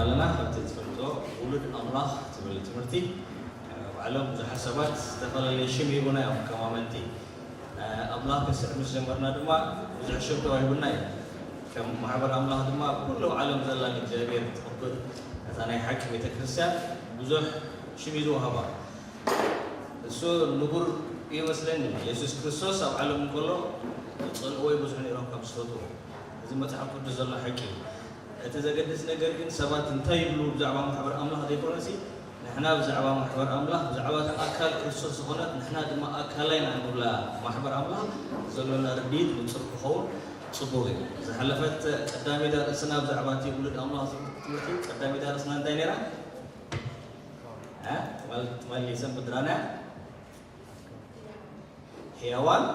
ኣለና። ከምቲ ትፈልጦ ውሉድ ኣምላኽ ትብል ትምህርቲ፣ እ፣ ባዕሎም ብዙሓት ሰባት ዝተፈላለየ ሽም ሂቡና እዮም ከም ኣመንቲ። እ፣ ኣምላኽ ከስዕብ ምስ ጀመርና ድማ ብዙሕ ሽም ተዋሂቡና እዩ። ከም ማሕበር ኣምላኽ ድማ ኩሉ ኣብ ዓለም ዘላ ንእግዚኣብሔር ተኽብር ነታ ናይ ሓቂ ቤተ ክርስቲያን ብዙሕ ሽም እዩ ዝወሃባ። እሱ ንቡር ይመስለኒ። የሱስ ክርስቶስ ኣብ ዓለም እንከሎ ዝጸልእዎ ብዙሕ ነይሮም ካብ ዝፈትዎ። እዚ መጽሓፍ ቅዱስ ዘሎ ሓቂ እዩ። እቲ ዘገድስ ነገር ግን ሰባት እንታይ ይብሉ ብዛዕባ ማሕበር ኣምላኽ ዘይኮነሲ፣ ንሕና ብዛዕባ ማሕበር ኣምላኽ፣ ብዛዕባ እቲ ኣካል ክርስቶስ ዝኾነት ንሕና ድማ ኣካላይ ኢና ንብላ ማሕበር ኣምላኽ ዘሎና ርድኢት ንጹር ክኸውን ጽቡቕ እዩ። ዝሓለፈት ቀዳመይቲ ርእስና ብዛዕባ እቲ ውሉድ ኣምላኽ ዝብል ትምህርቲ ቀዳመይቲ ርእስና እንታይ ነይራ? እ? ትመል-፣ ትመልሰን ብድራና ህያዋን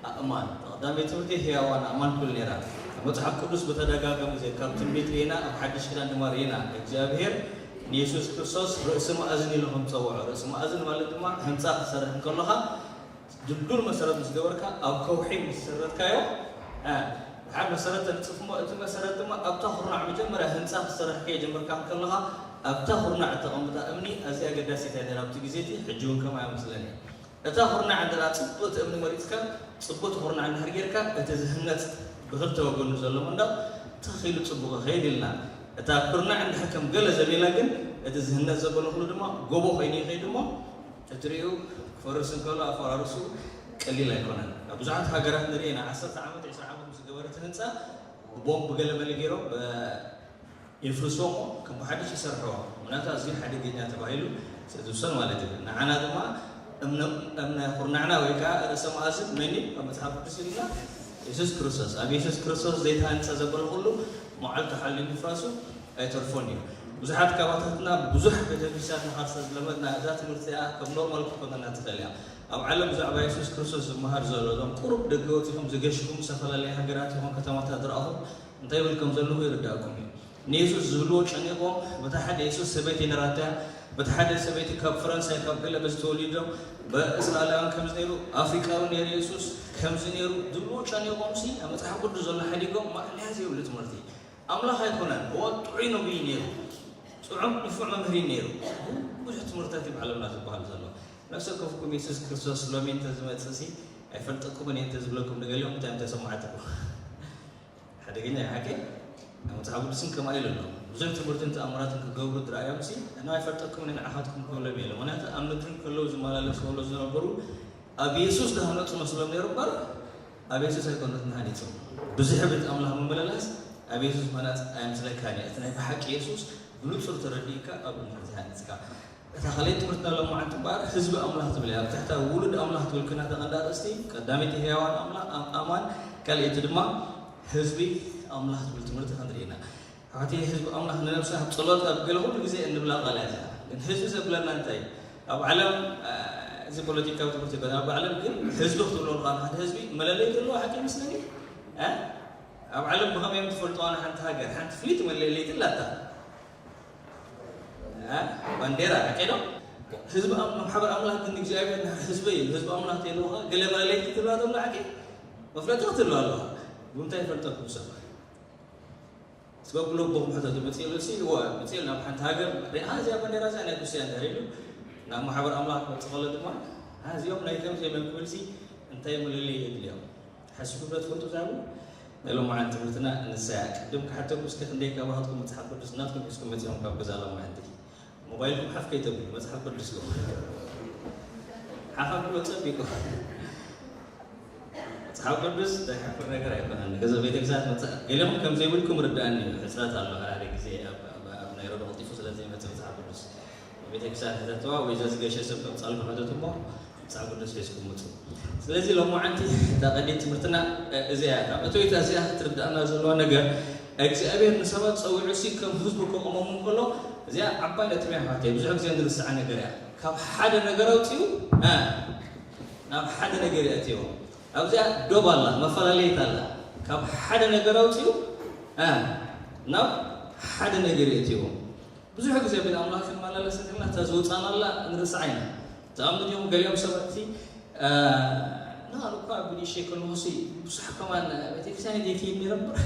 ኣእማን። ቀዳመይቲ ትምህርቲ ህያዋን ኣእማን ትብል ነይራ። ኣብ መጽሓፍ ቅዱስ ብተደጋጋሚ ግዜ ካብ ትንቢት ርኢና፣ ኣብ ሓድሽ ኪዳን ድማ ርኢና። እግዚኣብሔር ንየሱስ ክርስቶስ ርእሲ መኣዝን ኢሉ ከም ዝጸውዖ። ርእሲ መኣዝን ማለት ድማ ህንጻ ክትሰርሕ እንከለኻ ድልዱል መሰረት ምስ ገበርካ፣ ኣብ ከውሒ ምስ ሰረትካዮ፣ እ፣ ድሓር መሰረት ተንጽፍ እሞ፣ እቲ መሰረት ድማ ኣብታ ኩርናዕ መጀመርያ ህንጻ ክትሰርሕ ከይጀመርካ እንከለኻ፣ ኣብታ ኩርናዕ እተቐምጣ እምኒ ኣዝያ ኣገዳሲት እያ ነይራ ኣብቲ ግዜ እቲ፣ ሕጂ እውን ከምኣ እያ መስለኒ። እታ ኩርናዕ እንተ ደኣ ጽቡቕቲ እምኒ መሪጽካ፣ ጽቡቕቲ ኩርናዕ እንድሕር ጌርካ፣ እቲ ዝህነጽ ብኽልተ ወገኑ ዘሎ መንደቕ ትኽ ኢሉ ጽቡቕ ይኸይድ ኢልና። እታ ኩርናዕ እንድሕር ከም ገለ ዘቤላ ግን፣ እቲ ዝህነጽ ዘበለ ኩሉ ድማ ጎቦ ኮይኑ ይኸይድ እሞ፣ እትርእዩ ክፈርስ እንከሎ ኣፈራርሱ ቀሊል ኣይኮነን። ኣብ ብዙሓት ሃገራት ንርኢ ኢና፣ ዓሰርተ ዓመት፣ ዕስራ ዓመት ምስ ገበረ እቲ ህንጻ ብቦምብ ገለመለ ገይሮም ብ-፣ የፍርስዎ እሞ ከም ብሓድሽ ይሰርሕዎ። ምኽንያቱ ኣዝዩ ሓደገኛ ተባሂሉ ስለ ዝውሰን ማለት እዩ። ንዓና ድማ እምነ-፣ እምነ ኩርናዕና ወይ ከዓ ርእሰ መኣዝን መን እዩ? ኣብ መጽሓፍ ቅዱስ ኢልና የሱስ ክርስቶስ። ኣብ የሱስ ክርስቶስ ዘይተሃንጸ ዘበለ ኩሉ መዓልቱ ሓልዩ ምፍራሱ ኣይተርፎን እዩ። ብዙሓት ካባታትና ብዙሕ ቤተክርስትያን ምኻድ ስለ ዝለመድና፣ እዛ ትምህርቲ እዚኣ ከም ኖርማል ክትኮነና ትኽእል እያ። ኣብ ዓለም ብዛዕባ የሱስ ክርስቶስ ዝመሃር ዘሎ፣ እዞም ቁሩብ ደገ ወጺኹም ዝገሽኩም፣ ዝተፈላለየ ሃገራት ይኹን ከተማታት ዝረኣኹም እንታይ ይብል ከም ዘለኹ ይርዳእኩም እዩ። ንየሱስ ዝብልዎ ጨኒቖም፣ በታ ሓደ የሱስ ሰበይቲ ነራታ፣ በታ ሓደ ሰበይቲ ካብ ፈረንሳይ ካብ ገለ በዚ ተወሊዶም፣ በእስራኤላውያን ከምዚ ነይሩ፣ ኣፍሪቃዊ ነይሩ የሱስ፣ ከምዚ ነይሩ ዝብልዎ ጨኒቖም ሲ፣ ኣብ መጽሓፍ ቅዱስ ዘሎ ሓዲጎም ማእለያ ዘይብሉ ትምህርቲ። ኣምላኽ ኣይኮነን፣ እወ ጥዑይ ነቢይ ነይሩ፣ ጥዑም ንፉዕ መምህር እዩ ነይሩ። ብዙሕ ትምህርትታት እዩ ኣብ ዓለምና ዝበሃል ዘሎ። ነፍሲ ወከፍኩም የሱስ ክርስቶስ ሎሚ እንተ ዝመጽእ ሲ፣ ኣይፈልጠኩምን እየ እንተ ዝብለኩም ንገሊኦም እንታይ ምተሰማዓትኩም? ሓደገኛ እዩ ሓቂ። ኣብ መጽሓፍ ቅዱስን ከምኣ ኢሉ ኣሎ። ብዙሕ ትምህርትን ተኣምራትን ክገብሩ ዝረኣዮም ሲ፣ ኣነ ኣይፈልጠኩምን እየ ንዓኻትኩም ክብሎም እየ ኢሉ። ምኽንያቱ ኣብ ምድሪ እንከለዉ ዝመላለሱ ከሎ ዝነበሩ ኣብ የሱስ ዝሃነጹ መስሎም ነይሩ እምበር፣ ኣብ የሱስ ኣይኮነትን ሃኒጾም። ብዙሕ ቤት ኣምላኽ ምምልላስ ኣብ የሱስ ምህናጽ ኣየምስለካን እዩ። እቲ ናይ ብሓቂ የሱስ ብንጹር ተረዲእካ ኣብኡ እንድሕር ዝሃነጽካ። እታ ካልኣይቲ ትምህርትና ሎማዓንቲ እምበኣር ህዝቢ ኣምላኽ ትብል እያ። ኣብ ትሕታ ውሉድ ኣምላኽ ትብል ኮይና እታ ቀንዲ ኣርእስቲ፣ ቀዳመይቲ ህያዋን ኣምላኽ፣ ኣም-፣ ኣማን፣ ካልኣይቲ ድማ ህዝቢ ኣምላኽ ትብል ትምህርቲ ክንርኢ ኢና። ኣሕዋተይ፣ ህዝቢ ኣምላኽ ንነብሳ ኣብ ጸሎት ኣብ ገለ ኩሉ ግዜ እንብላ ቃል እያ እዚኣ። ግን ህዝቢ ዘብለና እንታይ እዩ? ኣብ ዓለም፣ እ፣ እዚ ፖለቲካዊ ትምህርቲ ይበሃል። ኣብ ዓለም ግን ህዝቢ ክትብሎ ከለኻ ንሓደ ህዝቢ መለለይቲ ኣለዎ ሓቂ ይመስለኒ። እ? ኣብ ዓለም ብኸመይ እዮም ትፈልጥዋ ንሓንቲ ሃገር? ሓንቲ ፍልይቲ መለለይቲ ኣላታ። እ? ባንዴራ ሓቂ ዶ? ህዝቢ ኣም-፣ ማሕበር ኣምላኽ ግን እግዚኣብሔር ንሓደ ህዝቢ እዩ። ህዝቢ ኣምላኽ ተይልዎ ገለ መለለይቲ ክትብላ ተሎ ሓቂ? መፍለጢ ክትህሉ ኣለዋ። ብምንታይ ይፈልጠኩም ሰብ? ስበብ ልቦም ሕተቱ መጽእሉ ሲ፣ እወ፣ መጽእሉ ናብ ሓንቲ ሃገር፣ ሪኣ እዚኣ ባንዴራ እዚኣ ናይ ክርስትያን ድሕር ኢሉ፣ ናብ ማሕበር ኣምላኽ ክመጽእ ከሎ ድማ፣ "አ፣ እዚኦም ናይ ከምዚ እዮም" ክብል ሲ፣ እንታይ መለለይ የድልዮም? ሓሲብኩም ዶ ትፈልጡ እዛ? ናይ ሎማዓንቲ ትምህርትና ንሳ እያ። ቅድም ክሓተኩም እስከ ክንደይ ካባኻትኩም መጽሓፍ ቅዱስ ናትኩም ሒዝኩም መጺኹም ካብ ገዛ ሎማዓንቲ? ሞባይልኩም ሓፍ ከይተብሉ፣ መጽሓፍ ቅዱስ ኢኹም። ሓፍ ኣብሎ ጸቢቁ። መጽሓፍ ቅዱስ ዘሕፍር ነገር ኣይኮነን። ገዛ ቤተክርስትያን መጽ-፣ ገለኹም ከም ዘይብልኩም ርድኣኒ እዩ። ሕጽረት ኣሎ። ሓደ ግዜ ኣብ፣ ኣብ፣ ኣብ ናይ ረዶ ቀልጢፉ ስለ ዘይመጽእ መጽሓፍ ቅዱስ ቤተክርስትያን ሕተትዋ ወይ ዘዝገሸ ሰብ ከምጻልኩም ሕተቱ እሞ መጽሓፍ ቅዱስ ሒዝኩም ምጹ። ስለዚ ሎማዓንቲ እታ ቀንዲ ትምህርትና፣ እ፣ እዚኣ እያ። ካብ እቶይታ እዚኣ ክትርድኣና ዘለዋ ነገር፣ እግዚኣብሔር ንሰባት ጸዊዑ ሲ ከም ህዝቡ ከቆሞም እንከሎ፣ እዚኣ ዓባይ ነጥቢ እያ ኣሕዋተይ። ብዙሕ ግዜ ንርስዓ ነገር እያ። ካብ ሓደ ነገር ኣውጺኡ፣ እ፣ ናብ ሓደ ነገር የእትዮ። ኣብዚኣ ዶብ ኣላ፣ መፈላለይት ኣላ። ካብ ሓደ ነገር ኣውጺኡ፣ እ፣ ናብ ሓደ ነገር የእትዮ። ብዙሕ ግዜ ቤት ኣምላኽ ክንመላለስ እንከለና እታ ዝወጻናላ ንርስዓ ኢና። ትኣምኑ ዲኹም? ገሊኦም ሰባት እቲ፣ እ፣ ንኣነ እኳ ብንእሽተይ ከለኹሲ ብዙሕ ከማን ቤተክርስትያን እየ ዘይከይድ ነይረ እምበር፣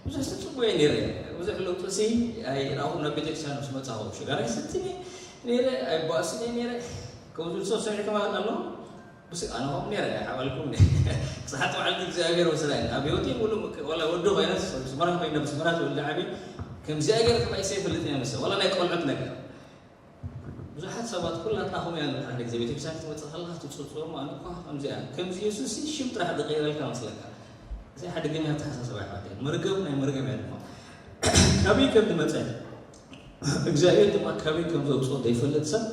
ብዙሕ ተጽብዮ ነይረ። ብዙሕ ለውጢ ሲ ኣይረኣኹን። ናብ ቤተክርስትያን ምስ መጻኹ ሽጋራ ይሰቲ ነይረ፣ ኣይባእስን እየ ነይረ። ከምዚ ሰው ሰሚዕኩም ኣሎ። ብስ ኣነ ኸም ነይረ ሓባልኩም። ክሳሓት በዓልቲ እግዚኣብሔር ወስዳይ ኣብ ህይወት ሙሉ። ዋላ ወዲ ኮይነ ስመራ ኮይነ ብስመራ ተወልደ ዓቢ ከምዚኣ ገይረ ተባይሰ ይፈልጥ እየ። ምስ ዋላ ናይ ቆልዑት ነገር ብዙሓት ሰባት ኩላትና ከምኡ ኢና። ሓደ ግዜ ቤተክርስትያን ክትመጽእ ከለኻ ትጽውጽዎም፣ ኣነ እኳ ከምዚ እያ። ከምዚ የሱስ ሽም ጥራሕ ዝቐይረልካ መስለካ። እዚ ሓደገኛ ኣተሓሳስባ እዩ። መርገም ናይ መርገም እያ ድማ። ካበይ ከም ዝመጸ እግዚኣብሔር ድማ ካበይ ከም ዘውጽኦ ዘይፈልጥ ሰብ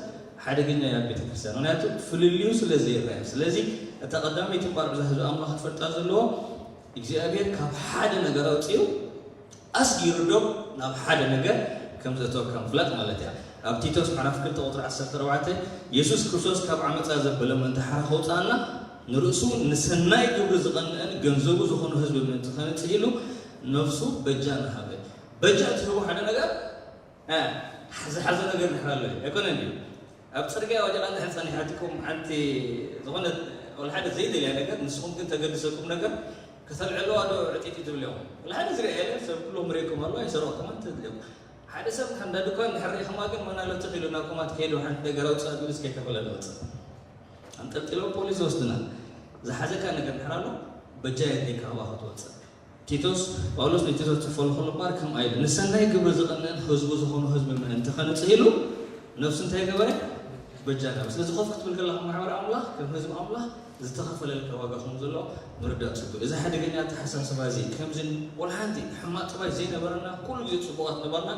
ሓደገኛ እያ ቤተክርስትያን። ምክንያቱ ፍልልዩ ስለ ዘይረኣዩ። ስለዚ እታ ቀዳመይቲ እምበኣር ብዛ ህዝቢ ኣምላኽ ክትፈልጣ ዘለዎ እግዚኣብሔር ካብ ሓደ ነገር ኣውጺኡ ኣስጊሩ ዶ ናብ ሓደ ነገር ከም ዘእተወካ ምፍላጥ ማለት እያ። ኣብ ቲቶስ ምዕራፍ ክልተ ቁጽሪ ዓሰርተ ኣርባዕተ፣ የሱስ ክርስቶስ ካብ ዓመጻ ዘበለ ምእንቲ ሓራ ከውጽኣና ንርእሱ ንሰናይ ግብሪ ዝቐንአን ገንዘቡ ዝኾኑ ህዝቢ ምእንቲ ከነጽእ ኢሉ ነፍሱ በጃ ንሃበ። በጃ ትህቡ ሓደ ነገር እ፣ ዝሓዞ ነገር ድሕር ኣሎ እዩ። ኣይኮነን ድዩ? ኣብ ጽርግያ ወዲቓ እንድሕር ጸኒሓትኩም ሓንቲ ዝኾነ ወላ ሓደ ዘይደልያ ነገር ንስኹም ግን ተገድሰኩም ነገር ከተልዕልዋ ዶ ዕጢጢ ትብልዮም? ወላ ሓደ ዝርአ የለ ሰብ ኩሎም ርኢኩም ኣሎ ኣይሰረቕኩምን ትብልዮም። ሓደ ሰብ እንዳ ድኳን እንድሕር ርኢኹማ ግን መን ኣሎ ትኽ ኢሉ ናብኩማ ትከይዱ ሓንቲ ነገር ኣውጽእ ኣቢሉስ ከይከፈለ ዝወጽእ። ኣንጠልጢሎም ፖሊስ ይወስድና። ዝሓዘካ ነገር እንድሕር ኣሎ በጃ የድልየካ ካባኻ ክትወጽእ። ቲቶስ፣ ጳውሎስ ንቲቶስ ጽሕፈሉ ከሎ እምበኣር ከምኣ ኢሉ፣ "ንሰናይ ግብሪ ዝቐንእን ህዝቡ ዝኾኑ ህዝቢ ምእንቲ ኸንጽህ ኢሉ ነፍሱ እንታይ ገበረ? በጃ ገበረ።" ስለዚ ኮፍ ክትብል ከለኻ ማሕበር ኣምላኽ፣ ከም ህዝቢ ኣምላኽ ዝተኸፈለልካ ዋጋ ከም ዘሎ ምርዳእ ጽቡቕ። እዚ ሓደገኛ ኣተሓሳስባ እዚ፣ ከምዚ ወላ ሓንቲ ሕማቕ ጥባይ ዘይነበረና፣ ኩሉ ግዜ ጽቡቓት ነበርና፣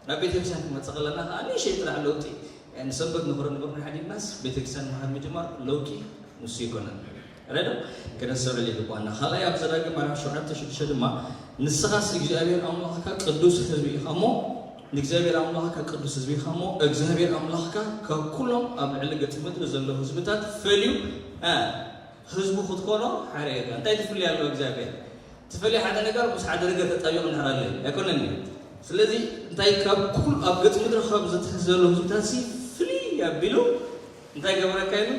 ናብ ቤተክርስትያን ክንመጽእ ከለና ኸኣ ንእሽተይ ጥራሕ ለውጢ፣ ንሰንበት ንኽረ ንበርና ሓዲግናስ ቤተክርስትያን ምኻድ ምጅማር ለውጢ ንሱ ይኮነን። ረዶ? ከነስተውዕል ይግባና። ካልኣይ ኣብ ዘዳግም ምዕራፍ ሸውዓተ ሽዱሽተ ድማ ንስኻስ እግዚኣብሔር ኣምላኽካ ቅዱስ ህዝቢ ኢኻ እሞ፣ ንእግዚኣብሔር ኣምላኽካ ቅዱስ ህዝቢ ኢኻ እሞ፣ እግዚኣብሔር ኣምላኽካ ካብ ኩሎም ኣብ ልዕሊ ገጽ ምድሪ ዘለዉ ህዝብታት ፈልዩ፣ እ፣ ህዝቡ ክትኮኖ ሓረየካ። እንታይ ትፍልይ ኣለዎ እግዚኣብሔር? ትፈልይ ሓደ ነገር ምስ ሓደ ነገር ተጣቢቑ እንድሕር ኣሎ እዩ። ኣይኮነን እዩ። ስለዚ እንታይ ካብ ኩል ኣብ ገጽ ምድሪ ካብ ዝትሕዝ ዘሎ ህዝብታት ሲ ፍልይ ኣቢሉ እንታይ ገበረካ ኢሉ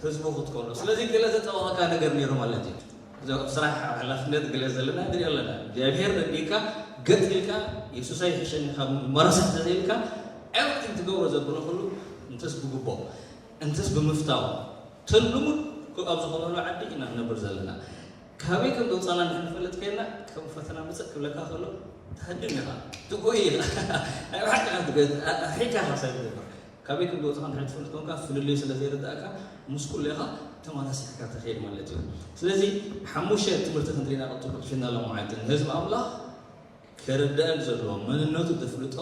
ህዝቡ ክትኮኖ። ስለዚ ገለ ዘጠበቐካ ነገር ነይሩ ማለት እዩ። እዚ ኣብ ስራሕ ኣብ ሓላፍነት ገለ ዘለና ንሪኦ ኣለና። እግዚኣብሔር ረዲእካ ገጥ ኢልካ የሱስ ኣይሕሸኒ ካብ መራስሕ ተዘይልካ everything ትገብሮ ዘብሎ ኩሉ እንተስ ብግቦ እንተስ ብምፍታው ተልሙድ ኣብ ዝኾነሉ ዓዲ ኢና ንነብር ዘለና። ካበይ ከም ዘውፃና ንሕና ንፈልጥ ኮይና ከም ፈተና ምፅእ ክብለካ ከሎ ትሃድም ኢኻ፣ ትጎይ ኢኻ። ናይ ብሓቂ ኢኻ ትጎይ፣ ኣርሒካ ኢኻ ሰብ ትገብር። ካበይ ከም ዘውፃኻ ንሕና ትፈልጥ ኮንካ ፍልልዩ ስለ ዘይርዳእካ ምስ ኩሉ ኢኻ ተመሳሲሕካ ትኸይድ ማለት እዩ። ስለዚ ሓሙሽተ ትምህርቲ ክንሪና ቀጥሎ ክሽና ሎም መዓልቲ ንህዝቢ ኣምላኽ ክርዳእ ዘለዎ መንነቱ ዘፍልጦ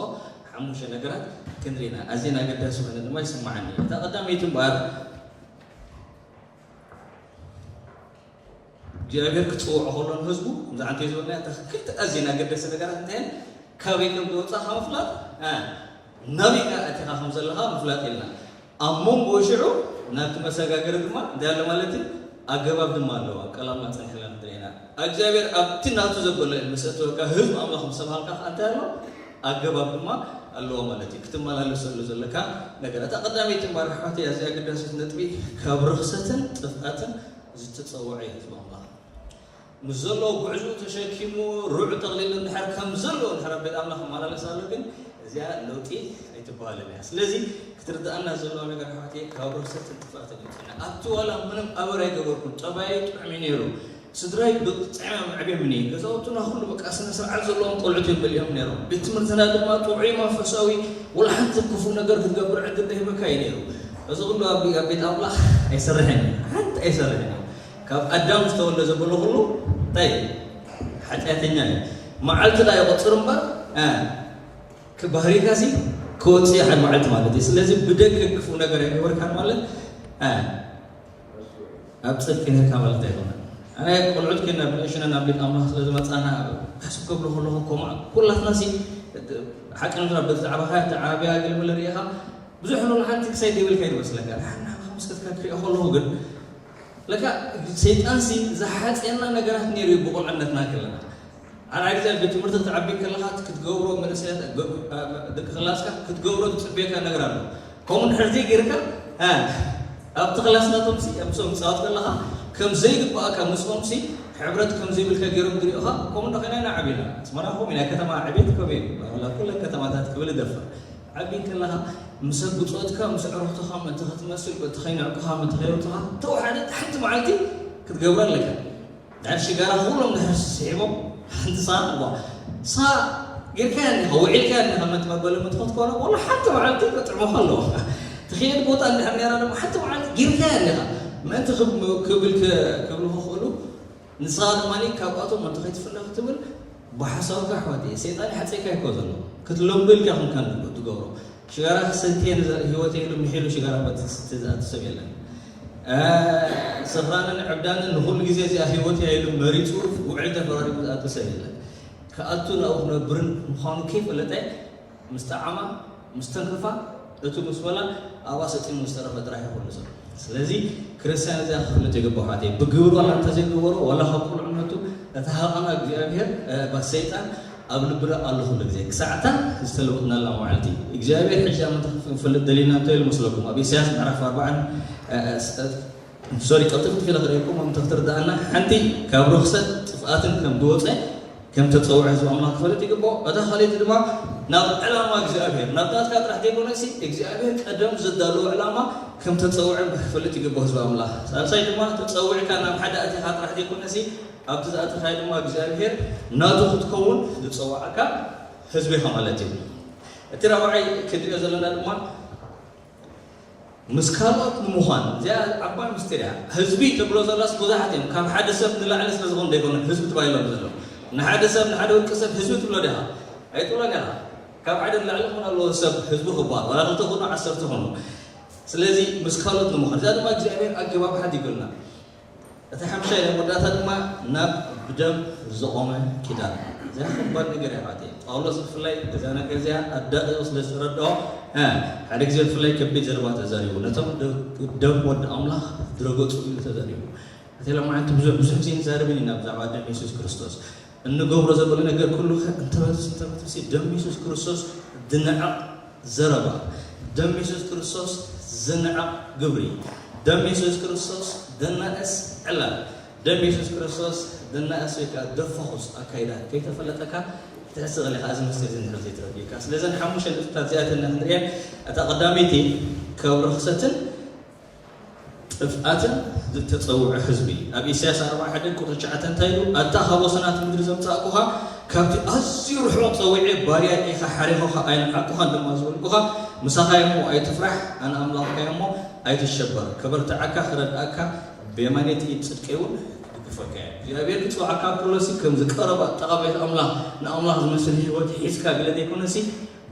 ሓሙሽተ ነገራት ክንሪና ኣዝየን ኣገዳሲ ኮይነ ድማ ይስምዓኒ። እታ ቀዳመይቲ እምበኣር እግዚኣብሔር ክጽውዖ ከሎ ንህዝቡ ከምዚ ዓንተ ዝበልና እታ ክልተ ኣዝየን ኣገደስቲ ነገራት እንታይ እየን? ካበይ ከም ዝወጻኻ ምፍላጥ፣ እ፣ ናበይ ከኣ ኣቲኻ ከም ዘለኻ ምፍላጥ ኢልና። ኣብ መንጎ ሽዑ ናብቲ መሰጋገሪ ድማ እንታይ ኣሎ ማለት እዩ? ኣገባብ ድማ ኣለዎ። ኣብ ቀላምና ጸኒሕና ንርኢ ኢና። እግዚኣብሔር ኣብቲ ናቱ ዘበለ ምስ ኣተወካ ህዝቢ ኣምላኽ ምስ ተባሃልካ ከኣ እንታይ ኣሎ? ኣገባብ ድማ ኣለዎ ማለት እዩ። ክትመላለሰሉ ዘለካ ነገር። እታ ቀዳመይቲ እምበኣር ኣሕዋተይ ኣዝያ ኣገዳሲት ነጥቢ ካብ ርኽሰትን ጥፍኣትን ዝተጸውዐ እዩ ህዝቢ ኣምላኽ። ምስ ዘለዎ ጉዕዞኡ ተሸኪሙ ርዑ ጠቕሊሉ እንድሕር ከም ዘለዎ እንድሕር ኣብ ቤት ኣምላኽ ክመላለስ ኣሎ ግን እዚኣ ለውጢ ኣይትበሃልን እያ። ስለዚ ክትርድኣና ዘለዋ ነገር ኣሕዋተይ ካብ ርኽሰትን ጥፍኣትን ይውፅና። ኣብቲ ዋላ ምንም ኣበር ኣይገበርኩን፣ ጠባየይ ጥዑም እዩ ነይሩ። ስድራይ ብጥዕሚ ኣምዕብዮምኒ። ገዛውትና ኩሉ በቃ ስነ ስርዓት ዘለዎም ቆልዑት እዮም በሊዖም ነይሮም። ቤት ትምህርትና ድማ ጥዑይ መንፈሳዊ፣ ወላ ሓንቲ ክፉእ ነገር ክትገብር ዕድል ዘይህበካ እዩ ነይሩ። እዚ ኩሉ ኣብ ኣብ ቤት ኣምላኽ ኣይሰርሕን እዩ። ሓንቲ ኣይሰርሕን እዩ። ካብ ኣዳም ዝተወልደ ዘበሎ ኩሉ እንታይ እዩ? ሓጢኣተኛ እዩ። መዓልቲ ዳ ይቆጽር እምበር፣ እ፣ ክባህሪካሲ ክወጽእ ሓደ መዓልቲ ማለት እዩ። ስለዚ ብደገ ክፉእ ነገር ኣይገበርካን ማለት፣ እ፣ ኣብ ጽድቂ ነርካ ማለት ኣይኮነን። ኣነ ቆልዑት ኮይና ብንእሽነን ኣብ ቤት ኣምላኽ ስለ ዝመጻና፣ ሕስብ ከብሎ ከለኹ እኮ ኩላትናሲ ሓቂ ንምዝራብ በቲ ዛዕባኻ ተዓብያ ገለ መለ ርኢኻ ብዙሕ ንብሎ ሓንቲ ክሳይ ደይብልካ እዩ ዝመስለካ። ንሓና ምስ ክትካ ክሪኦ ከለኹ ግን ለካ ሰይጣንሲ ዝሓጽየና ነገራት ነይሩ እዩ ብቁልዕነትና ከለና። ኣርኣይ ግዜ ኣብ ቤት ትምህርቲ ክትዓቢ ከለኻ ክትገብሮ መንእሰያት፣ ደቂ ክላስካ ክትገብሮ ዝጽበየካ ነገር ኣሎ። ከምኡ እንድሕር ዘይጌርካ፣ እ፣ ኣብቲ ክላስ ናቶምሲ፣ ምስኦም ትጻወት ከለኻ ከም ዘይግባኣካ ምስኦምሲ ሕብረት ከም ዘይብልካ ገይሮም ዝሪኦኻ። ከምኡ እንዶ ኮይና ኢና ዓቢና። ኣስመራ ከምኡ እዩ፣ ናይ ከተማ ዕቤት ከምኡ እዩ። ዋላ ኩለን ከተማታት ክብል እደፍር። ዓቢ ከለኻ ምስ ብጾትካ ምስ ዕሩኽትኻ ምእንቲ ክትመስል፣ በቲ ከይንዕቁኻ ምእንቲ ከየውጽኻ፣ ተወሓደ ሓንቲ መዓልቲ ክትገብሮ ኣለካ። ድሓር ሽጋራ ኩሎም ድሕር ስሒቦም ሓንቲ ሳዋ እዋ፣ ሳዋ ጌርካያ እንዲኻ፣ ውዒልካያ እንዲኻ፣ መት መበለ መትኸት ኮነ፣ ወላ ሓንቲ መዓልቲ ከጥዕሙኻ ኣለዎ። ትኽየድ ቦታ እንድሕር ነይራ ድማ ሓንቲ መዓልቲ ጌርካያ እንዲኻ። ምእንቲ ክብ-፣ ክብል ከ-፣ ክብሉ ክኽእሉ፣ ንስኻ ድማ ካብኣቶም መርቶ ከይትፍለ ክትብል ብሓሳብካ ኣሕዋት እየ። ሰይጣን ይሓፀካ ይኮ ዘሎ። ክትለምዶ ኢልካ ይኹንካ ንግበር ትገብሮ። ሽጋራ ክሰትየ ንዘ-፣ ህይወት ኢሉ ምሒሉ ሽጋራ መትስቲ ዝኣቱ ሰብ የለን። እ፣ ስኽራንን ዕብዳንን ንኹሉ ግዜ እዚኣ ህይወት እያ ኢሉ መሪፁ ውዕል ተፈራሪሙ ዝኣቱ ሰብ የለን። ክኣቱ ናብኡ ክነብርን ምዃኑ ከይፈለጠ ምስ ጠዓማ፣ ምስ ተንከፋ፣ እቱ ምስ በላ፣ ኣብኣ ሰጢሙ ምስ ተረፈ ጥራሕ እዩ ኩሉ ሰብ። ስለዚ ክርስትያን እዚኣ ክፍለጥ ይግባእ፣ ኣሕዋተይ። ብግብሩ ዋላ እንተዘይገበሮ፣ ዋላ ካብ ቁልዕነቱ፣ እታ ሃቐና እግዚኣብሔር፣ እ፣ ባ ሰይጣን ኣብ ልብና ኣሎ ኩሉ ግዜ። ክሳዕታ ዝተለወጥናላ መዓልቲ። እግዚኣብሔር ሕጂ ኣብ ምንታይ ክንፈልጥ ደሊና እንተ ኢሉ መስለኩም? ኣብ ኢሳያስ ምዕራፍ ኣርባዓን፣ እ፣ እ፣ ስ-፣ እ፣ ሶሪ፣ ቀልጢፍ ክፍለ ክርእየኩም፣ ምእንቲ ክትርድኣና፣ ሓንቲ ካብ ርኽሰት ጥፍኣትን ከም ዝወፀ ከም ተፀውዐ ህዝቢ ኣምላኽ ክፈልጥ ይግብኦ። እታ ካልኣይቲ ድማ ናብ ዕላማ እግዚኣብሔር፣ ናብ ናትካ ጥራሕ ዘይኮነሲ እግዚኣብሔር ቀደም ዘዳለዎ ዕላማ ከም ተፀውዐ ክፈልጥ ይግብኦ ህዝቢ ኣምላኽ። ሳልሳይ ድማ ተፀዊዕካ ናብ ሓደ ኣቲኻ ጥራሕ ዘይኮነሲ ኣብቲ ዝኣተኻዮ ድማ እግዚኣብሔር ናቱ ክትከውን ዝፀዋዓካ ህዝቢ ኢኻ ማለት እዩ። እቲ ራብዓይ ክንሪኦ ዘለና ድማ ምስ ካልኦት ንምዃን፣ እዚኣ ዓባይ ምስጢር እያ። ህዝቢ ትብሎ ዘላስ ብዙሓት እዮም። ካብ ሓደ ሰብ ንላዕሊ ስለ ዝኾኑ ዘይኮነ ህዝቢ ተባሂሎም ዘለዉ። ንሓደ ሰብ፣ ንሓደ ውልቀ ሰብ ህዝቢ ትብሎ ዲኻ? ኣይትብሎን ኢኻ። ካብ ሓደ ንላዕሊ ክኾን ኣለዎ ሰብ ህዝቢ ክበሃል። ዋላ ክልተ ክኾኑ፣ ዓሰርተ ክኾኑ። ስለዚ ምስ ካልኦት ንምዃን። እዚኣ ድማ እግዚኣብሔር ኣገባብ ሓዲጉልና። እቲ ሓምሻይ ናይ መወዳእታ ድማ ናብ ብደም ዝቖመ ኪዳን። እዚኣ ከባድ ነገር እያ፣ ኣሕዋተይ። ጳውሎስ ብፍላይ እዛ ነገር እዚኣ ኣዳቒቑ ስለ ዝተረድኦ፣ እ፣ ሓደ ግዜ ብፍላይ ከቢድ ዘረባ ተዛሪቡ። ነቶም ደ-፣ ደም ወዲ ኣምላኽ ዝረገጹ ኢሉ ተዛሪቡ። እቲ ሎማዓንቲ ብዙሕ፣ ብዙሕ ግዜ ንዛረብን ኢና ብዛዕባ ደም የሱስ ክርስቶስ። እንገብሮ ዘሎ ነገር ኩሉ ከ እንተበትስ፣ እንተበትስ ደም የሱስ ክርስቶስ ዝንዕቕ ዘረባ፣ ደም የሱስ ክርስቶስ ዝንዕቕ ግብሪ፣ ደም የሱስ ክርስቶስ ዘናእስ ዕላል፣ ደም የሱስ ክርስቶስ ዘናእስ ወይ ከኣ ዘፋኹስ ኣካይዳ ከይተፈለጠካ ክትሕስቕ ኢኻ፣ እዚ ምስጢር እዚ እንድሕር ዘይተረዲእካ። ስለዘን ሓሙሽተ ነጥብታት እዚኣተን ኢና ክንርእየን። እታ ቀዳመይቲ ካብ ርኽሰትን ጥፍኣትን ዝተጸውዐ ህዝቢ። ኣብ ኢሳያስ ኣርብዓ ሓደ ቁጽሪ ትሽዓተ እንታይ ኢሉ? ኣታ ካብ ወሰናት ምድሪ ዘምጻእኩኻ፣ ካብቲ ኣዝዩ ርሑቕ ጸዊዐ ባርያ ኢኻ፣ ሓሪኹኻ ኣይነዓቅኹኻን ድማ ዝበልኩኻ፣ ምሳኻ እየ እሞ ኣይትፍራሕ፣ ኣነ ኣምላኽካ እየ እሞ ኣይትሸበር። ከበርትዓካ፣ ክረድኣካ፣ ብየማነይቲ ኢድ ጽድቀይ እውን ክድግፈካ እየ። እግዚኣብሔር ክጽውዓካ ከሎሲ ከም ዝቀረበ ኣጠቓባይት ኣምላኽ፣ ንኣምላኽ ዝመስል ህይወት ሒዝካ ገለ ዘይኮነሲ፣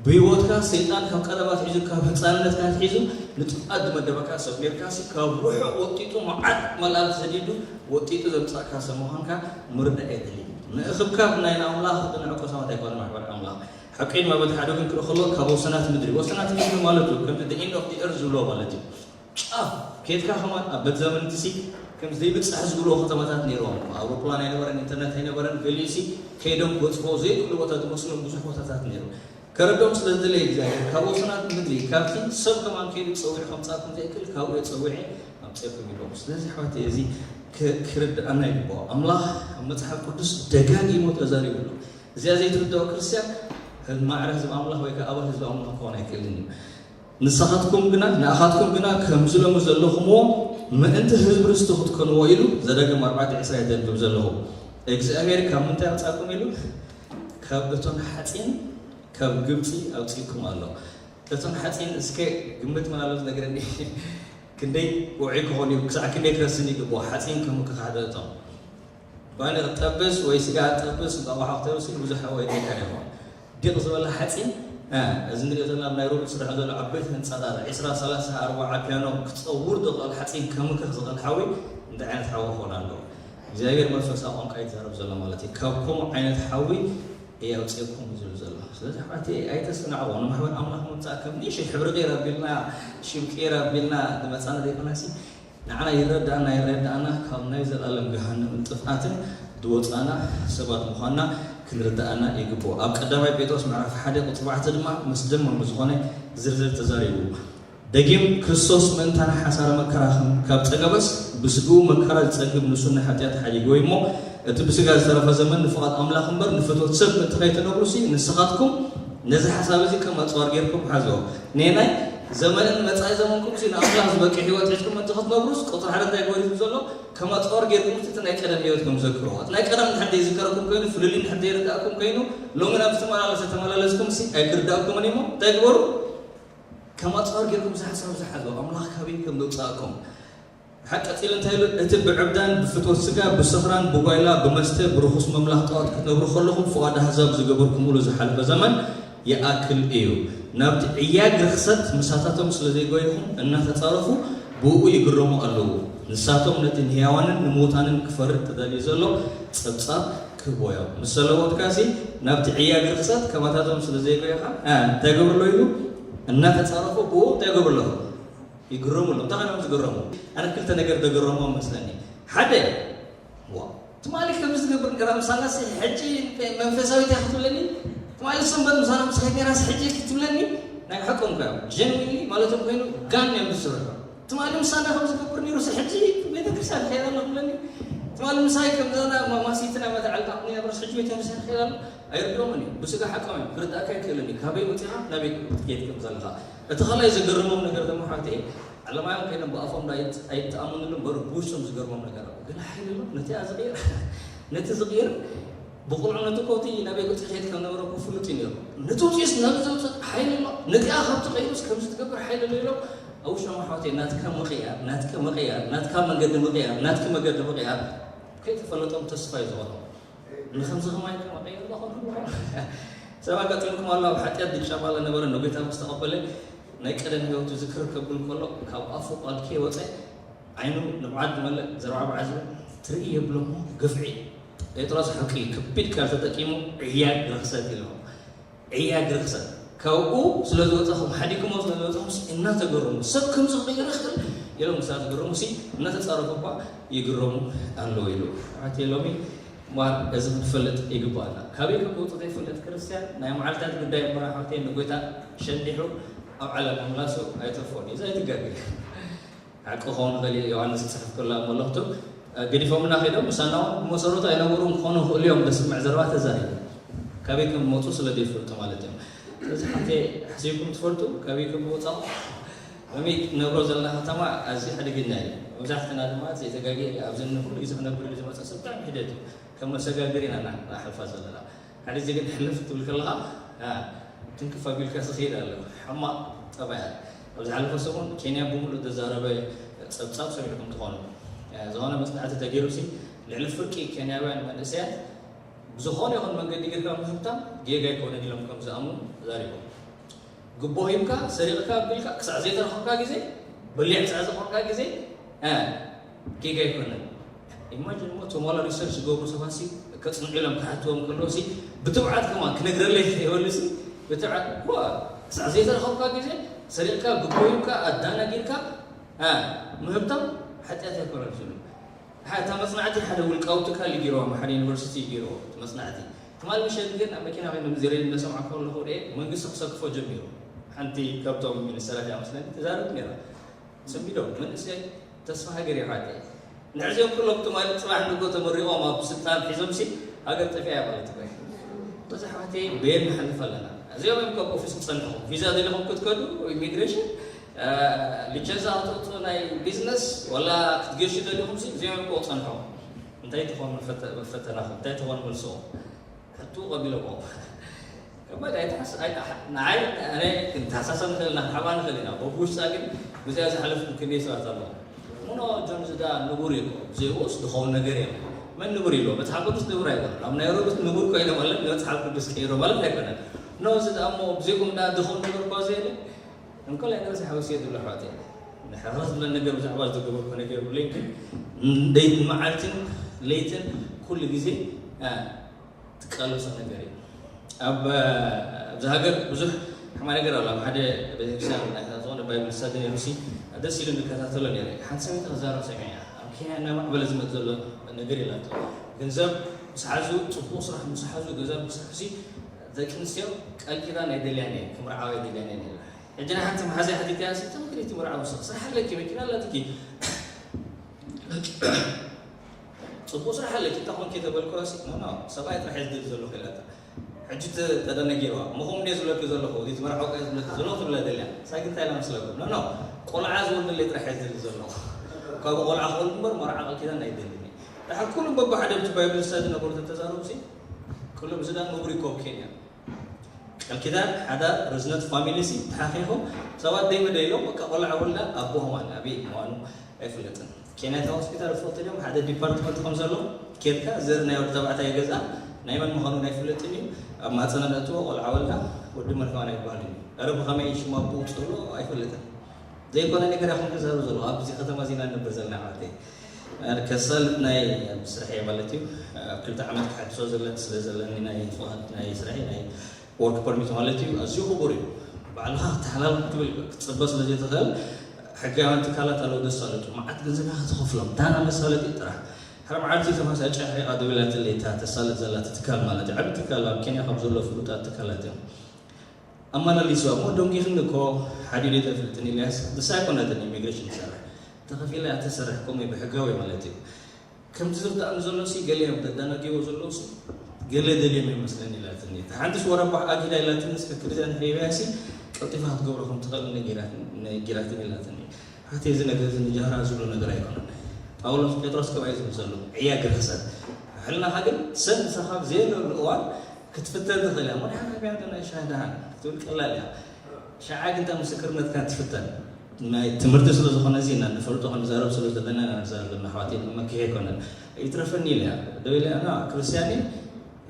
ብህይወትካ ሰይጣን ካብ ቀረባ ኣትሒዙ፣ ካብ ህፃንነትካ ኣትሒዙ ንጥፍኣት ዝመደበካ ሰብ ጌርካሲ፣ ካብ ርሑቕ ወጢጡ መዓት መላእኽቲ ሰዲዱ ወጢጡ ዘምጻእካ ሰብ ምዃንካ ምርዳእ የድሊ። ንእኽብካብ ናይ ንኣምላኽ ዝንዕቆ ሰባት ኣይኮነን ማሕበር ኣምላኽ። ሓቀይ ድማ በቲ ሓደ ግን ክርኢ ከሎ ካብ ወሰናት ምድሪ፣ ወሰናት ምድሪ ማለት እዩ ከምዚ the end of the earth ዝብሎ ማለት እዩ። ጫፍ ኬድካ ከማን ኣብ በቲ ዘመን እቲ ሲ ከም ዘይብጻሕ ዝብልዎ ከተማታት ነይርዎም። ኣውሮፕላን ኣይነበረን፣ ኢንተርነት ኣይነበረን። ገሊኡ ሲ ከይዶም ክበጽሕዎ ዘይክእሉ ቦታ ዝመስሎም ብዙሕ ቦታታት ነይሩ። ከረድኦም ስለ ዝደለየ እግዚኣብሔር ካብ ወሰናት ምድሪ፣ ካብቲ ሰብ ከማን ከይዱ ጸዊዑ ከምጻእኩም ዘይክእል ካብኡ እየ ጸዊዐ ኣምጺኤኩም ኢሎም። ስለዚ ኣሕዋተይ እዚ ክ-፣ ክርድኣና ይግባኦ። ኣምላኽ ኣብ መጽሓፍ ቅዱስ ደጋጊሙ ተዛሪቡ ኣሎ። እዚኣ ዘይትርድኦ ክርስትያን ማዕረ ህዝቢ ኣምላኽ ወይ ከኣ ኣባል ህዝቢ ኣምላኽ ክኸውን ኣይክእልን እዩ። ንስኻትኩም ግና፣ ንኣኻትኩም ግና ከምዚ ሎሚ ዘለኹምዎ ምእንቲ ህዝቢ ርስቲ ክትኮንዎ ኢሉ ዘዳግም ኣርባዕተ ዕስራ እየ ዘንብብ ዘለኹ። እግዚኣብሔር ካብ ምንታይ ኣውጻእኩም ኢሉ? ካብ እቶን ሓጺን ካብ ግብጺ ኣውጺእኩም ኣሎ። እቶን ሓጺን እስከ ግምት ምናልባት ነገረኒ። ክንደይ ውዑይ ክኾን እዩ፣ ክሳዕ ክንደይ ክረስን ይግብኦ፣ ሓጺን ከም ክኻሕደ እቶም። ባኒ ክትጠብስ ወይ ስጋ ክትጠብስ፣ እንቋቑሖ ክተብስ ብዙሕ ወይኒ ኣይካን ይኸውን። ዲቕ ዝበለ ሓጺን፣ እ፣ እዚ ንሪኦ ዘለና ኣብ ናይሮቢ ዝስርሑ ዘሎ ዓበይቲ ህንጻታት፣ ዕስራ፣ ሰላሳ፣ ኣርባዓ ፒያኖ ክጸውር ዝኽእል ሓጺን ከምክኽ ዝኽእል ሓዊ እንታይ ዓይነት ሓዊ ክኾን ኣለዎ? እግዚኣብሔር መንፈሳዊ ቋንቋ እዩ ዝዛረብ ዘሎ ማለት እዩ። ካብ ከምኡ ዓይነት ሓዊ እየ ኣውፅኤኩም እዩ ዝብል ዘሎ። ስለዚ ኣሕዋተይ ኣይተስተናዕቑ። ንማሕበር ኣምላኽ ምምፃእ ከም ንእሽተይ ሕብሪ ቀይር ኣቢልና፣ ሽም ቀይር ኣቢልና ዝመፃና ዘይኮነሲ፣ ንዓና ይረዳእና፣ ይረዳእና፣ ካብ ናይ ዘላለም ገሃነምን ጥፍኣትን ዝወፃና ሰባት ምዃንና ክንርዳእና ይግብኦ። ኣብ ቀዳማይ ጴጥሮስ ምዕራፍ ሓደ ቁጽሪ ኣርባዕተ ድማ ምስ ደመም ብዝኾነ ዝርዝር ተዛሪቡ። ደጊም ክርስቶስ ምእንታና ሓሳረ መከራ ከም ካብ ጸገበስ፣ ብስግኡ መከራ ዝጸግብ ንሱ ንሓጢኣት ሓዲግዎ እዩ እሞ፣ እቲ ብስጋ ዝተረፈ ዘመን ንፍቓድ ኣምላኽ እምበር ንፍትወት ሰብ ምእንቲ ከይትነብሩሲ፣ ንስኻትኩም ነዚ ሓሳብ እዚ ከም ኣጽዋር ጌርኩም ሓዝዎ። ኔናይ ዘመንን መጻኢ ዘመንኩምሲ ንኣምላኽ ዝበቅዕ ህይወት ሒዝኩም ምእንቲ ክትነብሩስ፣ ቁጽሪ ሓደ እንታይ ገይሩ ዘሎ? ከም ኣጽዋር ጌርኩም እቲ ናይ ቀደም ህይወትኩም ዘክርዎ። እቲ ናይ ቀደም እንድሕር ዘይዝከረኩም ኮይኑ፣ ፍልልይ እንድሕር ዘይርዳእኩም ኮይኑ፣ ሎሚ ናብ ዝተመላለሰ ተመላለስኩምሲ ኣይክርዳእኩምን እሞ እንታይ ግበሩ? ከም ኣጽዋር ጌርኩም እዚ ሓሳብ እዚ ሓዝዎ። ኣምላኽ ካበይ ከም ዘውጽኣኩም። ሓቂ ቀጺሉ እንታይ ኢሉ? እቲ ብዕብዳን ብፍትወት ስጋ ብስኽራን ብጓይላ ብመስተ ብርኹስ መምላኽ ጣዖት ክትነብሩ ከለኹም ፍቓድ ኣህዛብ ዝገበርኩምሉ ዝሓለፈ ዘመን ይኣክል እዩ። ናብቲ ዕያግ ርኽሰት ምሳታቶም ስለ ዘይጎየኹም እናተጻረፉ ብእኡ ይግረሙ ኣለዉ። ንሳቶም ነቲ ንህያዋንን ንምዉታንን ክፈርድ ተዳልዩ ዘሎ ጸብጻብ ክህቦ እዮም። ምስ ሰለወጥካሲ ናብቲ ዕያግ ርኽሰት ከማታቶም ስለ ዘይጎየኻ እንታይ ገብር ኣሎ ኢሉ እናተጻረፉ ብኡ እንታይ ገብር ኣለኹ? ይግረሙ ኣለዉ። እንታይ ኮይኖም ዝግረሙ? ኣነ ክልተ ነገር ዘገረሞም መስለኒ። ሓደ፣ ዋ፣ ትማሊ ከምዚ ዝገብር ነራ ምሳናስ ሕጂ መንፈሳዊት እያ ክትብለኒ? ትማሊ ሰንበት ምሳና ምስ ከይድ ነራስ ሕጂ ክትብለኒ? ናይ ሓቆም እኮ እዮም። ጀንዊንሊ ማለቶም ኮይኑ ጋን እዮም ዝስርሑ። ትማሊ ምሳና ከም ዝገብር ነይሩስ ሕጂ ቤተክርስትያን ክኸይድ ኣሎ ክብለኒ? ትማሊ ምሳይ ከም ዘና ማሲትና መተዓልታ ኮይኑ ነበር ሕጂ ቤተክርስትያን ክኸይድ ኣሎ? ኣይርድኦምን እዩ። ብስጋ ሓቆም እዮም። ክርዳእካ ኣይክእልን እዩ። ካበይ ወፂኻ ናበይ ክትከይድ ከም ዘለኻ። እቲ ካልኣይ ዘገርሞም ነገር ድማ ሓብተይ፣ ዓለማውያን ኮይኖም ብኣፎም ዳ ኣይት-፣ ኣይተኣመኑሉ እምበር ብውሽጦም ዝገርሞም ነገር ኣሎ። ግን ሓይሊ ኣሎ። ነቲ እያ ዝቕይር፣ ነቲ ዝቕይር ብቑልዕነቱ እኮ እቲ ናበይ ገጹ ይኸይድ ከም ነበረ እኮ ፍሉጥ እዩ ነይሩ። ነቲ ውፅኢስ ናብዚ ዘውፅእ ሓይሊ ኣሎ። ነቲኣ ካብ ትቐይሩስ ከምዚ ትገብር ሓይሊ ኣሎ ኢሎም ኣብ ውሽጦም ኣሕዋተይ ናትካ ምቕያር፣ ናትካ ምቕያር፣ ናትካ መንገዲ ምቕያር፣ ናትካ መንገዲ ምቕያር ከይተፈለጦም ተስፋ እዩ ዝኾኖም። ንኸምዚ ከማይ ከመቐየር ኣለኹ። ሰብ ኣጋጢምኩም ኣሎ፣ ኣብ ሓጢኣት ዝጫማ ዝነበረ ንጎይታ ምስ ተቐበለ ናይ ቀደም ህይወቱ ዝክር ከብል ከሎ ካብ ኣፉ ቃል ከይወፀ ዓይኑ ንብዓት ዝመልእ ዘርባዕባዕ ዝብል ትርኢ የብሎ እሞ ግፍዒ። ጴጥሮስ ሓቂ ከቢድ ቃል ተጠቂሙ ዕያግ ርኽሰት ኢልዎ። ዕያግ ርኽሰት ካብኡ ስለ ዝወፃኹም፣ ሓዲግኩሞ ስለ ዝወፃኹም ሲ እናተገረሙ፣ ሰብ ከምዚ ክቕይር ይኽእል ኢሎም ምስ እናተገረሙ ሲ እናተፃረፉ እኳ ይግረሙ ኣለዉ ኢሉ። ኣሕዋተይ ሎሚ እምበኣር እዚ ክንፈልጥ ይግባኣና። ካበይ ከም ዝወፁ ዘይፈልጥ ክርስትያን ናይ መዓልታት ጉዳይ እምበር ኣሕዋተይ ንጎይታ ሸንዲሑ ኣብ ዓለም ምምላሱ ኣይተርፎን እዩ። እዚ ኣይትጋገ። ሓቂ ክኸውን ይኽእል እዩ። ዮሃንስ ክፅሕፍ ከሎ ኣብ መልእኽቱ፣ እ፣ ገዲፎምና ከይዶም፣ ምሳና እውን ብመሰረቱ ኣይነበሩን ክኾኑ ይኽእሉ እዮም ዘስምዕ ዘረባ ተዛሪቡ። ካበይ ከም ዝመፁ ስለ ዘይፈልጡ ማለት እዮም። ስለዚ ሓንቲ ሓሲብኩም ትፈልጡ ካበይ ከም ዝወፃኹ? ሎሚ ንነብሮ ዘለና ከተማ ኣዝዩ ሓደገኛ እዩ። መብዛሕትና ድማ ዘይተጋግየ ኣብዚ ኩሉ ግዜ ክነብር ዝመፀ ሰብ ብጣዕሚ ሒደት እዩ። ከም መሰጋገሪ ኢና ንሓልፋ ዘለና። ሓደ ግዜ ግን ሕልፍ ትብል ከለኻ፣ ኣ፣ ትንክፍ ኣቢልካ ዝኸይድ ኣሎ። ሕማቕ ጠባያት። ኣብ ዝሓለፈ ሰሙን ኬንያ ብምሉእ ዘዛረበ ጸብጻብ ሰሚዕኩም ትኾኑ። እ፣ ዝኾነ መጽናዕቲ ተገይሩሲ፣ ልዕሊ ፍርቂ ኬንያውያን መንእሰያት ብዝኾነ ይኹን መንገዲ ጌርካ ምህብታም ጌጋ ኣይኮነን ኢሎም ከም ዝኣምኑ ተዛሪቦም። ግቦ ሂብካ፣ ሰሪቕካ ኣቢልካ ክሳዕ ዘይተረኸብካ ግዜ፣ በሊዕ ክሳዕ ዝኾንካ ግዜ፣ እ፣ ጌጋ ኣይኮነን። ኢማጂን እሞ፣ እቶም ዋላ ሪሰርች ዝገብሩ ሰባትሲ ከጽንዑ ኢሎም ክሓትዎም ከለውሲ፣ ብትብዓት ከማን ክነግረለይ ከይበሉሲ፣ ብትብዓት፣ ዋ፣ ክሳዕ ዘይተረኸብካ ግዜ፣ ሰሪቕካ፣ ግቦ ሂብካ፣ ኣዳናጊርካ፣ እ፣ ምህብታም ሓጢኣት ኣይኮነን ዝብሉ። ሓ-፣ እታ መጽናዕቲ ሓደ ውልቃዊ ትካል እዩ ገይርዋ፣ ሓደ ዩኒቨርሲቲ እዩ ገይርዎ፣ እቲ መጽናዕቲ። ትማሊ ምሸት ግን ኣብ መኪና ኮይነ ምስ ሬድዮ እናሰማዕኩ ከለኹ ርኤ፣ መንግስቲ ክሰክፎ ጀሚሩ። ሓንቲ ካብቶም ሚኒስተራት እያ መስለኒ ትዛረብ ነይራ። ሰንቢዶም፣ መንእሰይ ተስፋ ሃገር እዩ ሓወይ። ንዕዚኦም ኩሎም ትማሊ ጽባሕ ንግሆ ተመሪቖም ኣብ ስልጣን ሒዞምሲ ሃገር ጠፊኣ እያ ማለት እኮ እዩ። በዚ ኣሕዋተይ በየን ንሓልፍ ኣለና? እዚኦም እዮም ካብ ኦፊስ ክጸንሕኹም። ቪዛ ደሊኹም ክትከዱ፣ ኢሚግሬሽን፣ እ፣ ሊቸንሳ ክትወጽኡ ናይ ቢዝነስ፣ ዋላ ክትገሹ ደሊኹምሲ፣ እዚኦም እዮም ክጸንሕኹም። እንታይ ትኾኑ ፈተ-፣ ፈተናኹም? እንታይ ትኾኑ መልስኹም? ሕቶ ቀቢሎምዎ። ከባድ ኣይትሓስ-፣ ኣይ-፣ ኣሕ-፣ ንዓይ፣ ኣነ ክንተሓሳሰብ ንኽእል ኢና፣ ክንሓብኣ ንኽእል ኢና። በብውሽጣ ግን ብዚኣ ዝሓለፍኩም ክንደይ ሰባት ኣለዉ። እሞ ኖ፣ ጆን እዚ ደኣ ንቡር እዩ እኮ፣ ብዘይብኡስ ዝኸውን ነገር የለን። መን ንቡር ኢልዎ? መጽሓፍ ቅዱስ ንቡር ኣይኮነን። ኣብ ናይ ሮቢት ንቡር ኮይኖም ማለት ንመጽሓፍ ቅዱስ ቀይሮ ማለት ኣይኮነን። ኖ፣ እዚ ደኣ እሞ ብዘይኩም ደኣ ዝኸውን ነገር እኮ ዘየለ። እንኮላይ ነዚ ሓውሲ እየ ዝብሎ ኣሕዋተይ። ንሕርሕር ዝብለን ነገር ብዛዕባ ዝተገበርኩ ነገር የብለይን፣ ግን ለይት-፣ መዓልትን ለይትን ኩሉ ግዜ፣ እ፣ ትቃለሶ ነገር እዩ። ኣብ፣ ኣብዚ ሃገር ብዙሕ ሕማቕ ነገር ኣሎ። ኣብ ሓደ ቤተክርስትያን ናይ ዝኾነ ባይብል ስታዲ ነይሩሲ ደስ ኢሉ ንከታተሎ ነይረ። ሓንቲ ሰበይቲ ክዛረብ ሰሚዐ። ኣብ ኬንያ እናማዕበለ ዝመጽእ ዘሎ ነገር ኢላቶ። ገንዘብ ምስ ሓዙ፣ ጽቡቕ ስራሕ ምስ ሓዙ፣ ገንዘብ ምስ ሓዙ፣ ደቂ ኣንስትዮ ቃል ኪዳን ኣይደልያን እየን፣ ክምርዓዋ ኣይደልያን እየን ኢላ። ሕጂ ንሓንቲ መሓዛይ ሓቲተያ፣ "እስቲ ትምክሪ እቲ ምርዓው፣ ንስኺ ስራሕ ኣለኪ፣ መኪና ኣላትኪ፣ ጽቡቕ ስራሕ ኣለኪ፣ እንታይ ኮንኪ ተበልክዋ ሲ፣ ኖ፣ ኖ፣ ሰብኣይ ጥራሕ እየ ዝደሊ ዘለኹ ኢላታ። ሕጂ ተ-፣ ተደነጊርዋ። እሞ ከምኡ እንድየ ዝብለኪ ዘለኹ፣ እቲ መርዓውካ እየ ዝብለኪ ዘለኹ ትብላ ደልያ። ንሳ ግን እንታይ ኢላ መስለኩም? ኖ፣ ኖ፣ ቆልዓ ዝወልደለይ ጥራሕ እየ ዝደሊ ዘለኹ። ካብ ቆልዓ ክወልድ እምበር መርዓ ቃል ኪዳን ኣይደልን እየ። ድሓር ኩሉ በብሓደ ኣብቲ ባይብል ስተዲ ነበሩ ተተዛረቡ ሲ፣ ኩሉ ብዝዳ ንቡር ይኮብ ኬንያ። ቃል ኪዳን፣ ሓዳር፣ ርዝነት ፋሚሊ ሲ ተሓኺኹ ሰባት ደይመደ ኢሎም በቃ ቆልዓ ወልዳ ኣቦ ሆማን ኣበይ ምዃኑ ኣይፍለጥን። ኬንያታ ሆስፒታል ዝፈልጡ ድዮም ሓደ ዲፓርትመንት ከም ዘሎ ኬድካ ዘር ናይ ወዲ ተባዕታይ ገዛ ናይ መን ምዃኑ ኣይፍለጥን እዩ። ኣብ ማህፀና ነእትዎ ቆልዓ ወልዳ ወዲ መርካባ ኣይበሃልን እዩ። ኧረ ብኸመይ ሽሙ ኣቦኡ ትብሎ ኣይፈልጥን። ዘይኮነ ነገር ኢኹም ትዛረቡ ዘለኹ ኣብዚ ከተማ ዜና ንነብር ዘለና ዓመተይ ከሳልጥ ናይ ኣብ ስራሕ እየ ማለት እዩ። ኣብ ክልተ ዓመት ክሓድሶ ዘለ-፣ ስለ ዘለኒ ናይ ፍቓድ ናይ ስራሐይ ናይ ወርክ ፐርሚት ማለት እዩ ኣዝዩ ክቡር እዩ። ባዕልኻ ክትሓላልክ ክትብል ክትፅበ ስለ ዘይትኽእል ሕጋውያን ትካላት ኣለዉ ዘሳልጡ መዓት ገንዘብ ኢኻ ትኸፍሎም። ዳና መሳለጢ ጥራሕ ሓደ መዓልቲ ተመሳጫ ሕሪቓ ደው ኢላትለይ እታ ተሳልጥ ዘላ እቲ ትካል ማለት እዩ። ዓቢ ትካል ኣብ ኬንያ ካብ ዘሎ ፍሉጣት ትካላት እዮም። ኣመላሊስዋ እሞ ደንጊኽኒ እኮ ሓዲደ ኣይፈልጥን ኢልያስ ንሳ ኣይኮነትን ኢሚግሬሽን ትሰርሕ ተኸፊላ እያ ትሰርሕ ከምኡ ብሕጋዊ ማለት እዩ። ከምቲ ዝርዳእኒ ዘሎ ሲ ገለ እዮም ዘዳናጊዎ ዘለዉ ሲ ገለ ደልዮም እዮም መስለኒ ኢላትኒ። እታ ሓንቲስ ወረባ ኣጊዳ ኢላትኒ እስከ ክልተ ንሕበያ ሲ ቀልጢፋ ክትገብሮ ከም ትኽእል ነጊራትኒ ኢላትኒ። ሓቲ እዚ ነገር እዚ ንጃህራ ዝብሎ ነገር ኣይኮነን። ጳውሎስ ጴጥሮስ ከምኣ እዩ ዝብል ዘሎ ዕያ ግርሕሰት ሕልናኻ ግን ሰብ ምሳኻ ብዘየለሉ እዋን ክትፍተን ትኽእል እያ። መድሓን ከቢያ እንተ ናይ ሻሂ ደሓን ክትብል ቀላል እያ። ሸዓ ግን እታ ምስክርነትካ ትፍተን። ናይ ትምህርቲ ስለ ዝኾነ እዚ ኢና ንፈልጦ ክንዛረብ ስለ ዘለና ኢና ንዛረብ ዘለና ኣሕዋት መመክሒ ኣይኮነን። ይትረፈኒ ኢለ እያ ደው ኢለ ኣና ክርስትያን እየ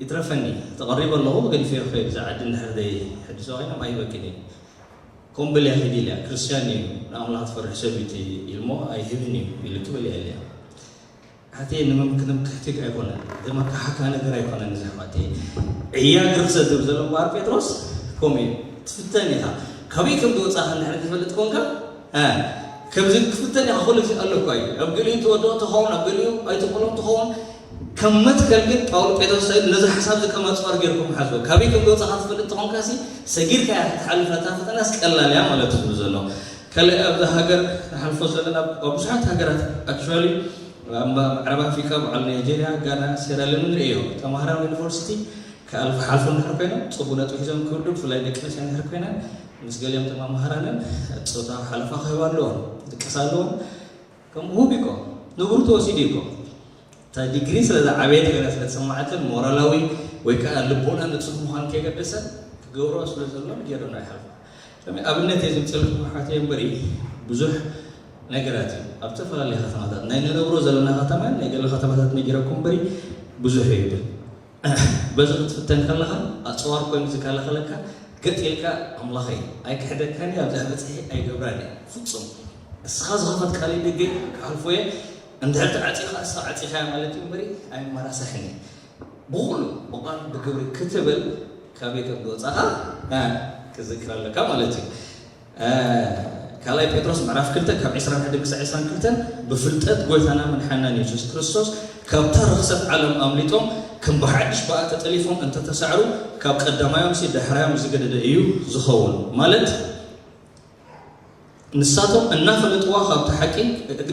ይትረፈኒ ተቐሪበ ኣለኹ ገዲፈዮ ክኸይድ እዛ ዓዲ እንድሕር ደይ ሕድሶ ኮይኖም ኣይህበክን እዩ። ኮምበል እያ ኪድ ኢለ እያ ክርስትያን እዩ ንኣምላኽ ትፈርሕ ሰብ እዩ እቲ ኢልሞ ኣይህብን እዩ ኢሉ ክብል እያ ኢለ እያ። ሓተይ ንምምክንም ክሕትግ ኣይኮነን። ዘመካሓካ ነገር ኣይኮነን እዚ ኣሕዋተይ። ዕያ ግርሰ ዝብል ዘሎ እምበኣር ጴጥሮስ ከምኡ እዩ። ትፍተን ኢኻ። ካበይ ከም ዝወጻኻ እንድሕር ትፈልጥ ኮንካ፣ እ፣ ከምዚ ክፍተን ኢኻ ኩሉ ግዜ ኣሎ እኳ እዩ። ኣብ ገሊኡ ትወድቕ ትኸውን፣ ኣብ ገሊኡ ኣይትቕሎም ትኸውን። ከም መትከል ግን ጳውሎ ጴጥሮስ ነዚ ሓሳብ እዚ ከም ኣጽዋር ገይርኩም ሓዝዎ። ካበይ ከም ዝወጻኻ ትፈልጥ ተኾንካ ሲ ሰጊርካ ኢኻ ክትሓልፍ፣ ነታ ፈተናስ ቀላል እያ ማለት እዩ ዝብል ዘሎ። ካልእ ኣብዛ ሃገር ንሓልፎ ዘለና ኣብ ብዙሓት ሃገራት ኣክቹዋሊ ኣብ ምዕራብ ኣፍሪቃ በዓል ናይጀርያ፣ ጋና፣ ሴራሊዮን ንርእዮ። ተማሃራን ዩኒቨርሲቲ ክኣልፉ ሓልፉ እንድሕር ኮይኖም ጽቡቕ ነጥቢ ሒዞም ክውድኡ፣ ብፍላይ ደቂ ኣንስትዮ እንድሕር ኮይነን ምስ ገሊኦም ተመሃራንን ጾታዊ ሓለፋ ክህባ ኣለዎም፣ ድቅሳ ኣለዎም። ከም ውሁብ እኮ ንቡር ተወሲዱ እኮ እታ ዲግሪ ስለ ዝዓበየት ኮይና ስለ ተሰማዓትን ሞራላዊ ወይ ከዓ ልቦና ንጹህ ምዃን ከይገደሰን ክገብሮ ስለ ዘሎን ገይሮም ኣይሓልፉ። ከመይ ኣብነት እየ ዝምፅልኩም ኣሕዋተይ እምበሪ ብዙሕ ነገራት እዩ ኣብ ዝተፈላለዩ ከተማታት ናይ ንነብሮ ዘለና ከተማን ናይ ገለ ከተማታት ነጊረኩም እምበሪ ብዙሕ እዩ ይብል። በዚ ክትፍተን ከለኻ ኣፅዋር ኮይኑ ዝከላኸለካ ገጥ ኢልካ ኣምላኸይ ኣይክሕደካን እየ ኣብዛ በፅሒ ኣይገብራን እየ ፍፁም እስኻ ዝኸፈትካለይ ደገ ክሓልፎ እየ እንድሕር ተዓፂኻ እስኻ ዓፂኻያ ማለት እዩ እምበሪ ኣይመራሳሕን እየ ብኹሉ ብቓል ብግብሪ ክትብል ካበይ ከም ዝወፃኻ ክዝክር ኣለካ ማለት እዩ። ካልኣይ ጴጥሮስ ምዕራፍ ክልተ ካብ ዕስራን ሓደን ክሳዕ ዕስራን ክልተን ብፍልጠት ጎይታና መድሓናን የሱስ ክርስቶስ ካብታ ርኽሰት ዓለም ኣምሊጦም ከም ብሓድሽ ብኣ ተጠሊፎም እንተተሳዕሩ ካብ ቀዳማዮምሲ ዳሕራዮም ዝገደደ እዩ ዝኸውን ማለት ንሳቶም እናፈለጥዋ ካብቲ ሓቂ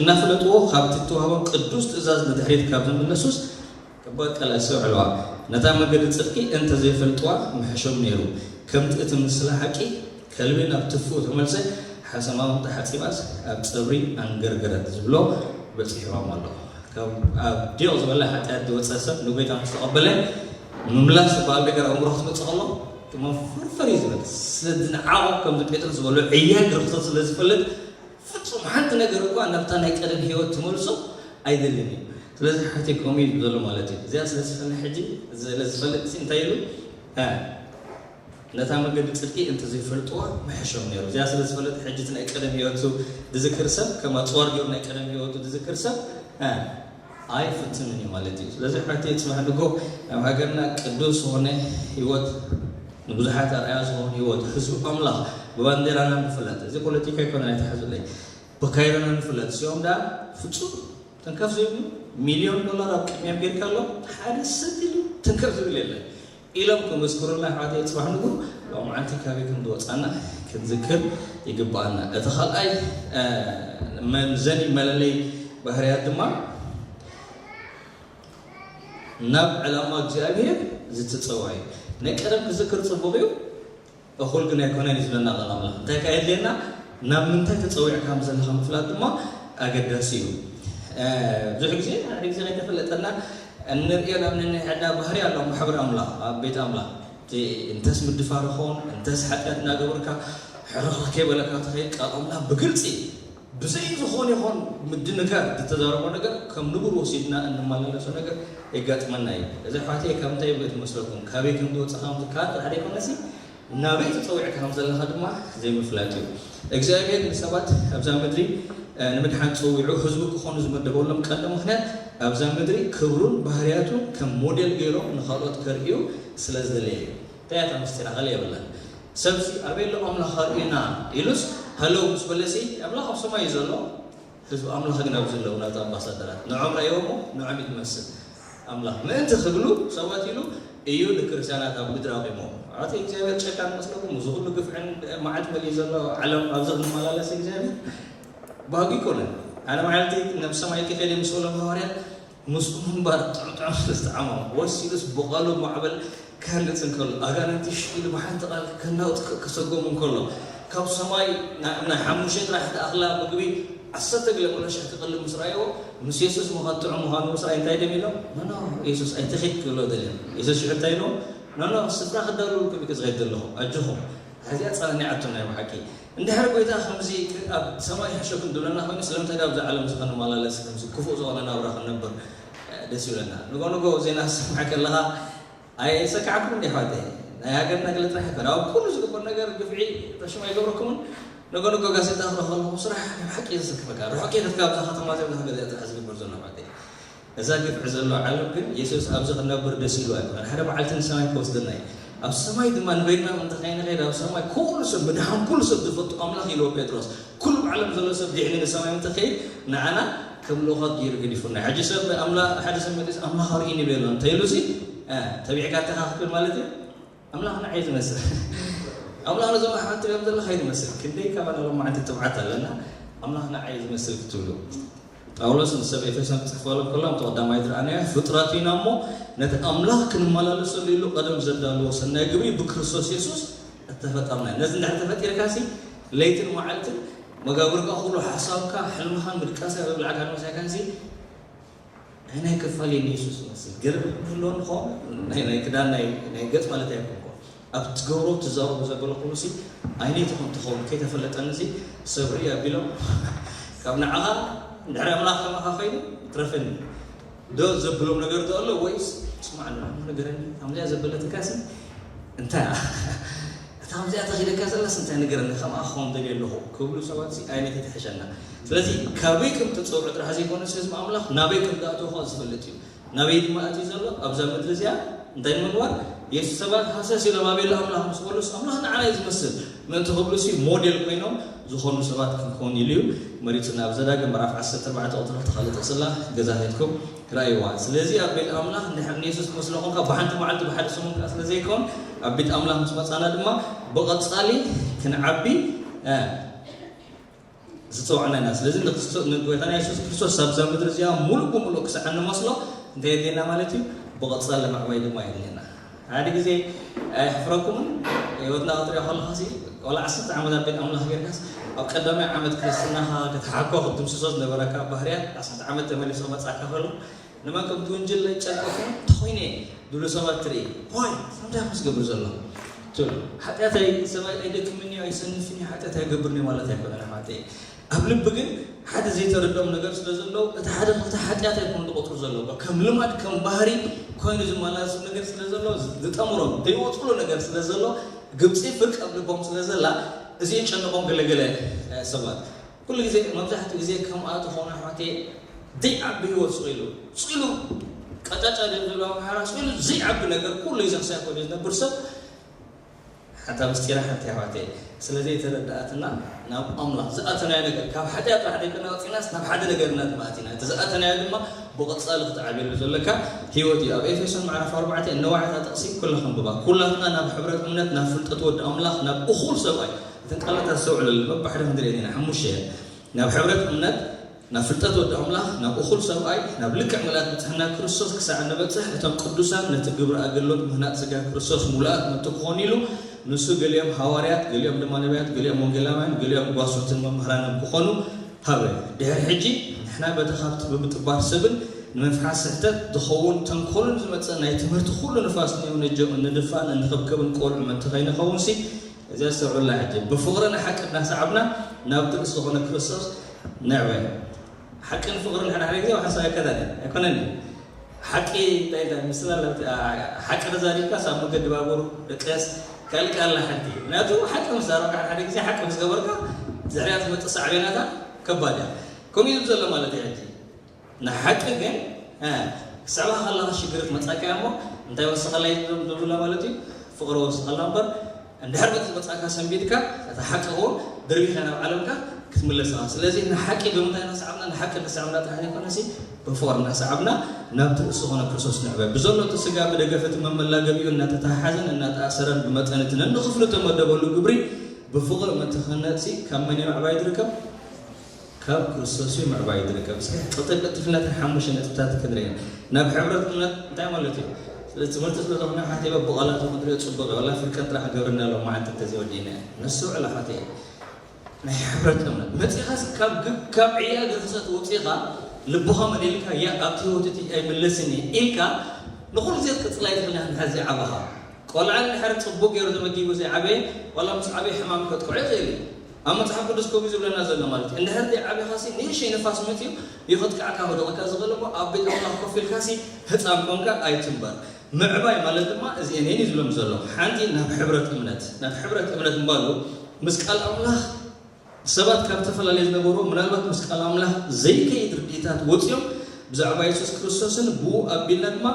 እናፈለጥዎ ካብቲ እተዋህቦም ቅዱስ ትእዛዝ ንድሕሪት ካብ ዝምለሱስ ክበቀል ኣስተውዕልዋ ነታ መገዲ ጽድቂ እንተ ዘይፈልጥዋ ምሕሾም ነይሩ ከምቲ እቲ ምስላ ሓቂ ከልቢ ናብ ትፍኡ ተመልሰ ሓሰማ እውን ተሓጺባስ ኣብ ጸብሪ ኣንገርገረት ዝብሎ በጺሕዎም ኣሎ ካብ ኣብ ዲቕ ዝበለ ሓጢኣት ዝወጸ ሰብ ንጎይታ ምስ ተቐበለ ምምላስ ዝበሃል ነገር ኣእምሮ ክትመጽእ ከሎ መፈርፈር እዩ ዝብል ስለዚ ንዓቑ ከምዚ ጴጥሮስ ዝበሎ ዕያ ግርፍቶት ስለ ዝፈልጥ ፍጹም ሓንቲ ነገር እኳ ናብታ ናይ ቀደም ህይወት ትመልሶ ኣይደልን እዩ ስለዚ ሓተይ ከምኡ እዩ ዘሎ ማለት እዩ እዚኣ ስለ ዝፈልጥ ሕጂ ስለ ዝፈልጥ ሲ እንታይ ኢሉ ነታ መገዲ ጽድቂ እንተ ዘይፈልጥዋ ምሕሾም ነይሩ እዚኣ ስለ ዝፈልጥ ሕጂ እቲ ናይ ቀደም ህይወቱ ዝዝክር ሰብ ከም ኣጽዋር ገይሩ ናይ ቀደም ህይወቱ ዝዝክር ሰብ ኣይፍትምን እዩ ማለት እዩ ስለዚ ሓተይ ጽባሕ ንጎ ኣብ ሃገርና ቅዱስ ዝኾነ ህይወት ንብዙሓት ኣርኣያ ዝኾኑ ህይወት ህዝቢ ኣምላኽ ብባንዴራና ንፍለጥ እዚ ፖለቲካ ይኮነ ኣይተሓዙለይ ብካይሮና ንፍለጥ እዚኦም ዳ ፍጹም ተንከፍ ዘይብሉ ሚልዮን ዶላር ኣብ ቅድሚያ ጌርካ ኣሎ ሓደ ሰብ ኢሉ ተንከፍ ዝብል የለን ኢሎም ክምስክሩልና ኣሕዋተይ ፅባሕ ንጉ ሎምዓንቲ ካበይ ከም ዝወፃና ክንዝክር ይግባኣና እቲ ካልኣይ መምዘኒ መለለይ ባህርያት ድማ ናብ ዕላማ እግዚኣብሔር ዝትጸዋዕ እዩ። ናይ ቀደም ክዝክር ጽቡቕ እዩ፣ እኹል ግን ኣይኮነን እዩ ዝብለና ቃል ኣምላኽ። እንታይ ከኣ የድልየና? ናብ ምንታይ ተጸዊዕካ ከም ዘለኻ ምፍላጥ ድማ ኣገዳሲ እዩ። እ፣ ብዙሕ ግዜ ሓደ ግዜ ከይተፈለጠና እንርእዮ ናብ ነንሕድና ባህሪ ኣሎ ኣብ ማሕበር ኣምላኽ፣ ኣብ ቤት ኣምላኽ። እቲ እንተስ ምድፋር ይኸውን፣ እንተስ ሓጢኣት እናገበርካ ሕርኽርኽ ከይበለካ ትኸይድ፣ ቃል ኣምላኽ ብግልጺ ብዘይ ዝኾነ ይኹን ምድንጋር ዝተዛረቦ ነገር ከም ንቡር ወሲድና እንመላለሶ ነገር የጋጥመና እዩ። እዚ ኣሕዋተይ ካብ እንታይ ይብሎ ትመስለኩም? ካበይ ከም ዝወፅኻ ምዝካር ጥራሕ ዘይኮነሲ ናበይ ተፀዊዕካ ከም ዘለኻ ድማ ዘይምፍላጥ እዩ። እግዚኣብሔር ንሰባት ኣብዛ ምድሪ እ፣ ንምድሓን ፀዊዑ ህዝቡ ክኾኑ ዝመደበሎም ቀንዲ ምኽንያት ኣብዛ ምድሪ ክብሩን ባህርያቱን ከም ሞዴል ገይሮም ንኻልኦት ከርእዩ ስለ ዝደለየ እዩ። እንታይ እያ እታ ምስጢራ? ካልእ የብላን። ሰብሲ ኣበይ ኣሎ ኣምላኽ ኣርእዩና ኢሉስ ሃለው ምስ በለሲ ኣምላኽ ኣብ ሰማይ እዩ ዘሎ። ህዝቢ ኣምላኽ ግን ኣብዚ ኣለዉ ናብቲ ኣምባሳደራት ንዖም ራእይዎሞ ንዖም እዩ ትመስል። ኣምላኽ ምእንቲ ክብሉ ሰባት ኢሉ እዩ ንክርስትያናት ኣብ ምድሪ ኣቑሞ። ኣቲ እግዚኣብሔር ጨካን መስለኩም? እዚ ኩሉ ግፍዕን መዓት መሊኡ ዘሎ ዓለም ኣብዚ ክንመላለስ እግዚኣብሔር ባህጉ ይኮነን። ኣነ መዓልቲ ናብ ሰማይ ክኸደ ምስ በሎም ሃዋርያት ምስኡ ምንባር ጥዑም ጥዑም ስለ ዝተዓመሙ ወሲሉስ ብቓሉ ማዕበል ክሃንጽ እንከሎ ኣጋንንቲ ሽሽ ኢሉ ብሓንቲ ቃል ከናውጥ ከ-፣ ከሰጎም እንከሎ ካብ ሰማይ ና-፣ ናይ ሓሙሽተ ጥራሕ ዝኣኽላ ምግቢ ዓሰርተ ገለ መለሻ ክቕልብ ምስ ረኣይዎ ምስ የሱስ ምዃን ጥዑም ምዃኑ ምስ ረኣይ እንታይ ደም ኢሎም? ኖ ኖ የሱስ ኣይትኺድ ክብሎ ደልዮም። የሱስ ሽዑ እንታይ ኢሎም? ኖ ኖ ስፍራ ክዳልወልኩም እዩ ዝኸይድ ዘለኹ ኣጆኹም። እዚኣ ጸናኒዓቶም ናይ ብሓቂ። እንድሕር ጎይታ ከምዚ ኣብ ሰማይ ይሕሸኩም ድብለና ኮይኑ ስለምንታይ ዳብ ዓለም እዚ ክንመላለስ ከምዚ ክፉእ ዝኾነ ናብራ ክንነብር ደስ ይብለና። ንጎ ንጎ ዜና ዝሰምዕ ከለኻ ኣይሰካዕኩም እንዲ ኣሕዋተይ። ናይ ሃገርና ገለ ጥራሕ ኣይኮነ ኣብ ኩሉ ዝግበር ነገር ግፍዒ ተሽሙ ኣይገብረኩምን። ንጎ ንጎ ጋዜጣ ክረኽ ከለኹ ስራሕ ናይ ብሓቂ ዘሰክፈካ ርሑቅ ከይደትካ ኣብዛ ከተማ ዘብዛ ገዛ ጥራሕ ዝግበር ዘሎ ኣሕዋተይ። እዛ ግፍዒ ዘሎ ዓለም ግን የሱስ ኣብዚ ክነብር ደስ ኢሉ ኣይኮነን። ሓደ መዓልቲ ንሰማይ ክወስደና እዩ። ኣብ ሰማይ ድማ ንበይንና እንተ ከይንኸይድ ኣብ ሰማይ ኩሉ ሰብ ምድሓን ኩሉ ሰብ ዝፈልጡ ኣምላኽ ኢልዎ ጴጥሮስ። ኩሉ ብዓለም ዘሎ ሰብ ድሕኒ ንሰማይ እንተ ከይድ ንዓና ከም ልኡኻት ገይሩ ገዲፉና። ሕጂ ሰብ ኣምላ-፣ ሓደ ሰብ መጢስ ኣምላኽ ኣርእዩኒ ይብል ኣሎ። እንታይ ኢሉ ሲ? እ፣ ተቢዕካ እንተኻ ክትብል ማለት እዩ። ኣምላኽ ንዓይ ዝመስል ኣምላኽ ነዞም ኣሕዋት ትብሎም ዘለኻ ይመስል ክንደይ ካባና ሎማዓንቲ ትብዓት ኣለና ኣምላኽ ንዓይ ዝመስል ክትብሉ ጳውሎስ ንሰብ ኤፌሶን ክጽሕፈሎም ከሎ ኣብቲ ቀዳማይ ዝረኣናዮ ፍጥረት ኢና እሞ ነቲ ኣምላኽ ክንመላለሰሉ ኢሉ ቀደም ዘዳለዎ ሰናይ ግብሪ ብክርስቶስ የሱስ እተፈጠርና ነዚ እንድሕር ተፈጢርካ ሲ ለይትን መዓልትን መጋብርካ ኩሉ ሓሳብካ ሕልምኻን ምድቃስካ ዘብልዓካ ንመሳይካን ሲ ናይ ናይ ክፋል የን የሱስ ይመስል ገርብ ህልዎ ንኾ ናይ ናይ ክዳን ናይ ናይ ገጽ ማለት ኣይኮንኮ ኣብ ትገብሮ ትዛረቦ ዘበለ ኩሉ ሲ ኣይነይ ትኾን ትኸውን ከይተፈለጠኒ ሲ ሰብሪ ኣቢሎም ካብ ንዓኻ ድሕሪ ኣምላኽ ከማኻ ኮይኑ ትረፈኒ ዶ ዘብሎም ነገር ዶ ኣሎ ወይስ ስማዕ ኣሎ ነገረኒ ኣምዚኣ ዘበለትካ ሲ እንታይ እያ እታ ከምዚኣ ተኺደካ ዘላስ እንታይ ነገረኒ ከምኣ ክኸውን ደልየ ኣለኹ ክብሉ ሰባት ሲ ኣይነት ይትሕሸና ስለዚ ካበይ ከም ተፀውዑ ጥራሕ ዘይኮነስ ህዝቢ ኣምላኽ ናበይ ከም ዝኣተወ ከዓ ዝፈልጥ እዩ ናበይ ድማ ኣትዩ ዘሎ ኣብዛ ምድሪ እዚኣ እንታይ ንምግባር የሱስ ሰባት ሃሰስ ኢሎም ኣበይ ኣሎ ኣምላኽ ምስ በሉስ ኣምላኽ ንዓና እዩ ዝመስል ምእንቲ ክብሉ ሲ ሞዴል ኮይኖም ዝኾኑ ሰባት ክንከውን ኢሉ እዩ መሪፅና ኣብ ዘዳግም ምዕራፍ ዓሰርተ ኣርባዕተ ቁፅሪ ክልተ ካልእ ጥቕስላ ገዛ ሄድኩም ክረኣይዋ ስለዚ ኣብ ቤት ኣምላኽ እንድሕር ንየሱስ ትመስሎ ኮንካ ብሓንቲ መዓልቲ ብሓደ ሰሙን ከዓ ስለ ዘይከውን ኣብ ቤት ኣምላኽ ምስ መፃና ድማ ብቐፃሊ ክንዓቢ ዝፀዋዕና ኢና ስለዚ ንክርስቶስ ንጎይታና የሱስ ክርስቶስ ኣብዛ ምድሪ እዚኣ ሙሉእ ብሙሉእ ክሳዕ እንመስሎ እንታይ የድልየና ማለት እዩ ብቐፃሊ ምዕባይ ድማ የድልየና ሓደ ግዜ ኣይሕፍረኩምን ህይወትና ክትሪኦ ከለኻ ሲ ቆልዓ ዓሰርተ ዓመት ኣብ ቤት ኣምላኽ ጌርካስ ኣብ ቀዳማይ ዓመት ክርስትናኻ ክትሓኮ ክትድምስሶ ዝነበረካ ባህርያት ዓሰርተ ዓመት ተመሊሶ መጻካ ከሎ ንመን ከም ትውንጅል ለይጨንቀኩም እንተኾይነ ድብሉ ሰባት ትርኢ ዋይ ከምዚ ምስ ገብር ዘሎ ትብሉ ሓጢኣት ኣይ ሰብኣይ ኣይደክምን እዩ ኣይሰንፍን እዩ ሓጢኣት ኣይገብርን እዩ ማለት ኣይኮነን ኣሕዋተይ ኣብ ልቢ ግን ሓደ ዘይተረድኦም ነገር ስለ ዘለዉ እቲ ሓደ ክልተ ሓጢኣት ኣይኮኑ ዝቆፅሩ ዘለዉ ከም ልማድ ከም ባህሪ ኮይኑ ዝመላለሱ ነገር ስለ ዘሎ ዝጠምሮም ዘይወፅሉ ነገር ስለ ዘሎ ግብፂ ፍርቂ ኣብ ልቦም ስለ ዘላ እዚ የጨንቆም ገለገለ ሰባት ኩሉ ግዜ መብዛሕትኡ ግዜ ከምኣ ዝኾነ ኣሕዋተይ ዘይዓቢ ህይወት ስቕ ኢሉ ስቕ ኢሉ ቀጫጫ ድዮም ዝብሉ ኣምሓራ ስቕ ኢሉ ዘይዓቢ ነገር ኩሉ እዩ ዘኽሳይ ኮይኑ ዝነብር ሰብ ሓታ ምስጢራ ሓንቲ ኣሕዋተይ ስለ ዘይተረድኣትና ናብ ኣምላኽ ዝኣተናዮ ነገር ካብ ሓጢኣት ጥራሕ ዘይኮነ ኣውፂናስ ናብ ሓደ ነገር እናተማእቲና እቲ ዝኣተናዮ ድማ ብቐፃሊ ክትዓብየሉ ዘለካ ህይወት እዩ ኣብ ኤፌሶን ምዕራፍ ኣርባዕተ እነዋዕታ ጥቕሲ ኩላ ከንብባ ኩላትና ናብ ሕብረት እምነት ናብ ፍልጠት ወዲ ኣምላኽ ናብ እኹል ሰብኣይ እተን ቃላት ኣስተውዕለሉ በብሓደ ክንድርኤን ኢና ሓሙሽተ እየን ናብ ሕብረት እምነት ናብ ፍልጠት ወዲ ኣምላኽ፣ ናብ እኹል ሰብኣይ፣ ናብ ልክዕ ምልኣት ንጽሕና ክርስቶስ ክሳዕ እንበጽሕ፣ እቶም ቅዱሳን ነቲ ግብሪ ኣገልግሎት ምህናጽ ስጋ ክርስቶስ ምሉኣት ምእንቲ ክኾኑ ኢሉ፣ ንሱ ገሊኦም ሃዋርያት፣ ገሊኦም ድማ ነቢያት፣ ገሊኦም ወንጌላውያን፣ ገሊኦም ጓሶትን መምህራንን ክኾኑ ሃበ። ድሕሪ ሕጂ ንሕና በቲ ካብቲ ብምጥባር ሰብን ንምፍሓስ ስሕተት ዝኸውን ተንኮልን ዝመጽእ ናይ ትምህርቲ ኩሉ ንፋስ ንየው ነጀው እንድፋእን እንኽብከብን ቆልዑ ምእንቲ ከይንኸውንሲ፣ እዚኣ ኣስተውዕሉላ ሕጂ። ብፍቕሪ ንሓቂ እናሰዓብና ናብቲ ርእሲ ዝኾነ ክርስቶስ ንዕበ። ሓቅን ፍቕርን ሓደ ሓደ ግዜ ኣብ ሓሳብ ኣይከዳን እየ። ኣይኮነን እዩ። ሓቂ እንታይ እንታይ ምስላ ኣለብቲ፣ ኣ፣ ሓቂ ተዛሪብካ ሳብ መገዲ ባቡር ደቀስ ካልእ ቃል ኣላ ሓንቲ። ምኽንያቱ ሓቂ ምስ ዛረብካ ሓደ ሓደ ግዜ ሓቂ ምስ ገበርካ ድሕሪኣ ትመጽእ ሳዕቤናታ ከባድ እያ። ከምኡ እዩ ዘሎ ማለት እዩ ሕጂ። ንሓቂ ግን፣ እ፣ ክስዕባ ከለኻ ሽግር ክመጻካ እያ እሞ እንታይ ወስኸላ እዩ ዝብላ ማለት እዩ። ፍቕሪ ወስኸላ እምበር እንድሕር በቲ ዝመጻካ ሰንቢድካ እታ ሓቂ እውን ድርቢኻ ናብ ዓለምካ ክትምለስ ኢኻ። ስለዚ ንሓቂ ብምንታይ እናሰዓብና? ንሓቂ እናሰዓብና ጥራሕ ዘይኮነሲ ብፍቕሪ እናሰዓብና ናብቲ ርእሲ ዝኾነ ክርስቶስ ንዕበ። ብዘሎ እቲ ስጋ ብደገፍ እቲ መመላገቢኡ እናተተሓሓዘን እናተኣሰረን ብመጠን እቲ ነንኽፍሉ እተመደበሉ ግብሪ ብፍቕሪ ምእንቲ ክህነጽሲ ካብ መን እዩ ምዕባይ ዝርከብ? ካብ ክርስቶስ እዩ ምዕባይ ዝርከብ። እስከ ቅልጥፍ ቅልጥፍ ኢልና እተን ሓሙሽተ ነጥብታት ክንርኢ ኢና። ናብ ሕብረት እምነት እንታይ ማለት እዩ? ስለዚ ትምህርቲ ስለ ዝኾነ ሓተይ በብቓላቱ ክንሪኦ ጽቡቕ እዩ። ዋላ ፍልቀን ጥራሕ ገብርና ሎም መዓልቲ እንተዘይወዲእና ነስተውዕል ኣሓተይ። ናይ ሕብረት እምነት መጺኻስ ካብ ግ-፣ ካብ ዕያ ግርሰት ወጺኻ ልብኻ መሊልካ ያ ኣብቲ ህይወት እቲ ኣይምለስን እየ ኢልካ ንኹሉ ግዜ ክትቅጽል ኣይትኽእልን ኢኻ። ንሕዚ ዓበኻ ቆልዓ እንድሕር ጽቡቕ ገይሩ ተመጊቡ ዘይዓበየ ዋላ ምስ ዓበየ ሕማም ከጥቅዖ ይኽእል እዩ። ኣብ መጽሓፍ ቅዱስ ከምኡ ዝብለና ዘሎ ማለት እዩ። እንድሕር ዘይዓበኻሲ ንእሽተይ ንፋስ መጺኡ እዩ ከጥቅዓካ ክወድቐካ ዝኽእል እሞ ኣብ ቤት ኣምላኽ ኮፍ ኢልካሲ ህጻን ኮንካ ኣይትንበር። ምዕባይ ማለት ድማ እዚአን እየን እዩ ዝብሎም ዘሎ። ሓንቲ ናብ ሕብረት እምነት፣ ናብ ሕብረት እምነት ምባሉ ምስ ቃል ኣምላኽ ሰባት ካብ ዝተፈላለየ ዝነበሩ ምናልባት ምስ ቃል ኣምላኽ ዘይከይድ ርድኢታት ወጺኦም ብዛዕባ የሱስ ክርስቶስን ብኡ ኣቢልና ድማ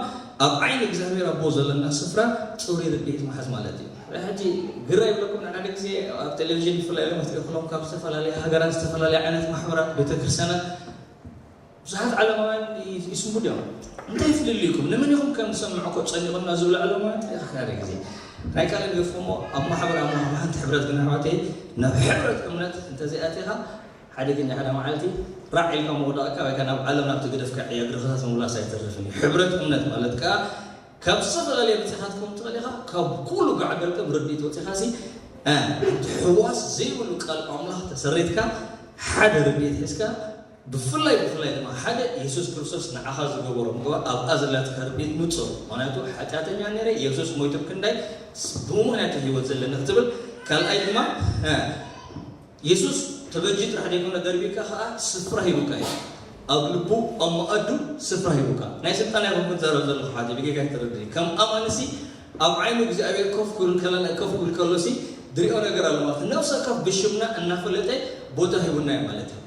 ኣብ ዓይኒ እግዚኣብሔር ኣቦ ዘለና ስፍራ ጽሩይ ርድኢት ምሓዝ ማለት እዩ። ሕጂ ግራ ይብለኩም ንሓደ ግዜ ኣብ ቴሌቪዥን ብፍላይ ኢሎም ክትሪኡ ከለኹም ካብ ዝተፈላለየ ሃገራት ዝተፈላለየ ዓይነት ማሕበራት ቤተክርስትያናት ብዙሓት ዓለማውያን ይ-፣ ይስሙ ድዮም? እንታይ ፍልልይኩም? ንመን ኢኹም ከም ንሰምዖ እኮ ጸኒቑና ዝብሉ ዓለማውያን እንታይ ኢኻ ሓደ ግዜ ናይ ቃል ገድፎ እሞ ኣብ ማሕበር ኣምላኽ ብሓንቲ ሕብረት ግን ኣሕዋተይ ናብ ሕብረት እምነት እንተዘይኣቲኻ ሓደገኛ ሓደ መዓልቲ ራዕ ኢልካ ምውዳቕካ ወይ ከኣ ናብ ዓለም ናብቲ ገደፍካ ዕያ ግርኽታት ምምላስ ኣይተርፍን እዩ። ሕብረት እምነት ማለት ከኣ ካብ ዝተፈላለየ መጺኻት ከም ትኽእል ኢኻ ካብ ኩሉ ጋዕ ገልጠም ርድኢት ወጺኻሲ እ፣ እቲ ሕዋስ ዘይብሉ ቃል ኣምላኽ ተሰሪትካ ሓደ ርድኢት ሒዝካ ብፍላይ ብፍላይ ድማ ሓደ የሱስ ክርስቶስ ንዓኻ ዝገበሮ ምግባር ኣብኣ ዘላትካ ርድኢት ንጹር። ምኽንያቱ ሓጢኣተኛ ነይረ፣ የሱስ ሞይቱ ክንዳይ ብኡ ምኽንያት ህይወት ዘለኒ ክትብል። ካልኣይ ድማ፣ እ፣ የሱስ ተበጂ ጥራሕ ዘይኮነ ደርቢካ ከኣ ስፍራ ሂቡካ እዩ። ኣብ ልቡ ኣብ መኣዱ ስፍራ ሂቡካ። ናይ ስልጣን ኣይኮንኩን ዘረብ ዘለኹ ሓቲ ብጌጋ ይተረድእ። ከም ኣማንሲ ኣብ ዓይኑ እግዚኣብሔር ኮፍ ክብል ከለና ኮፍ ክብል ከሎሲ ድሪኦ ነገር ኣሎ ማለት ነፍሰ ከፍ ብሽምና እናፈለጠ ቦታ ሂቡና እዩ ማለት እዩ።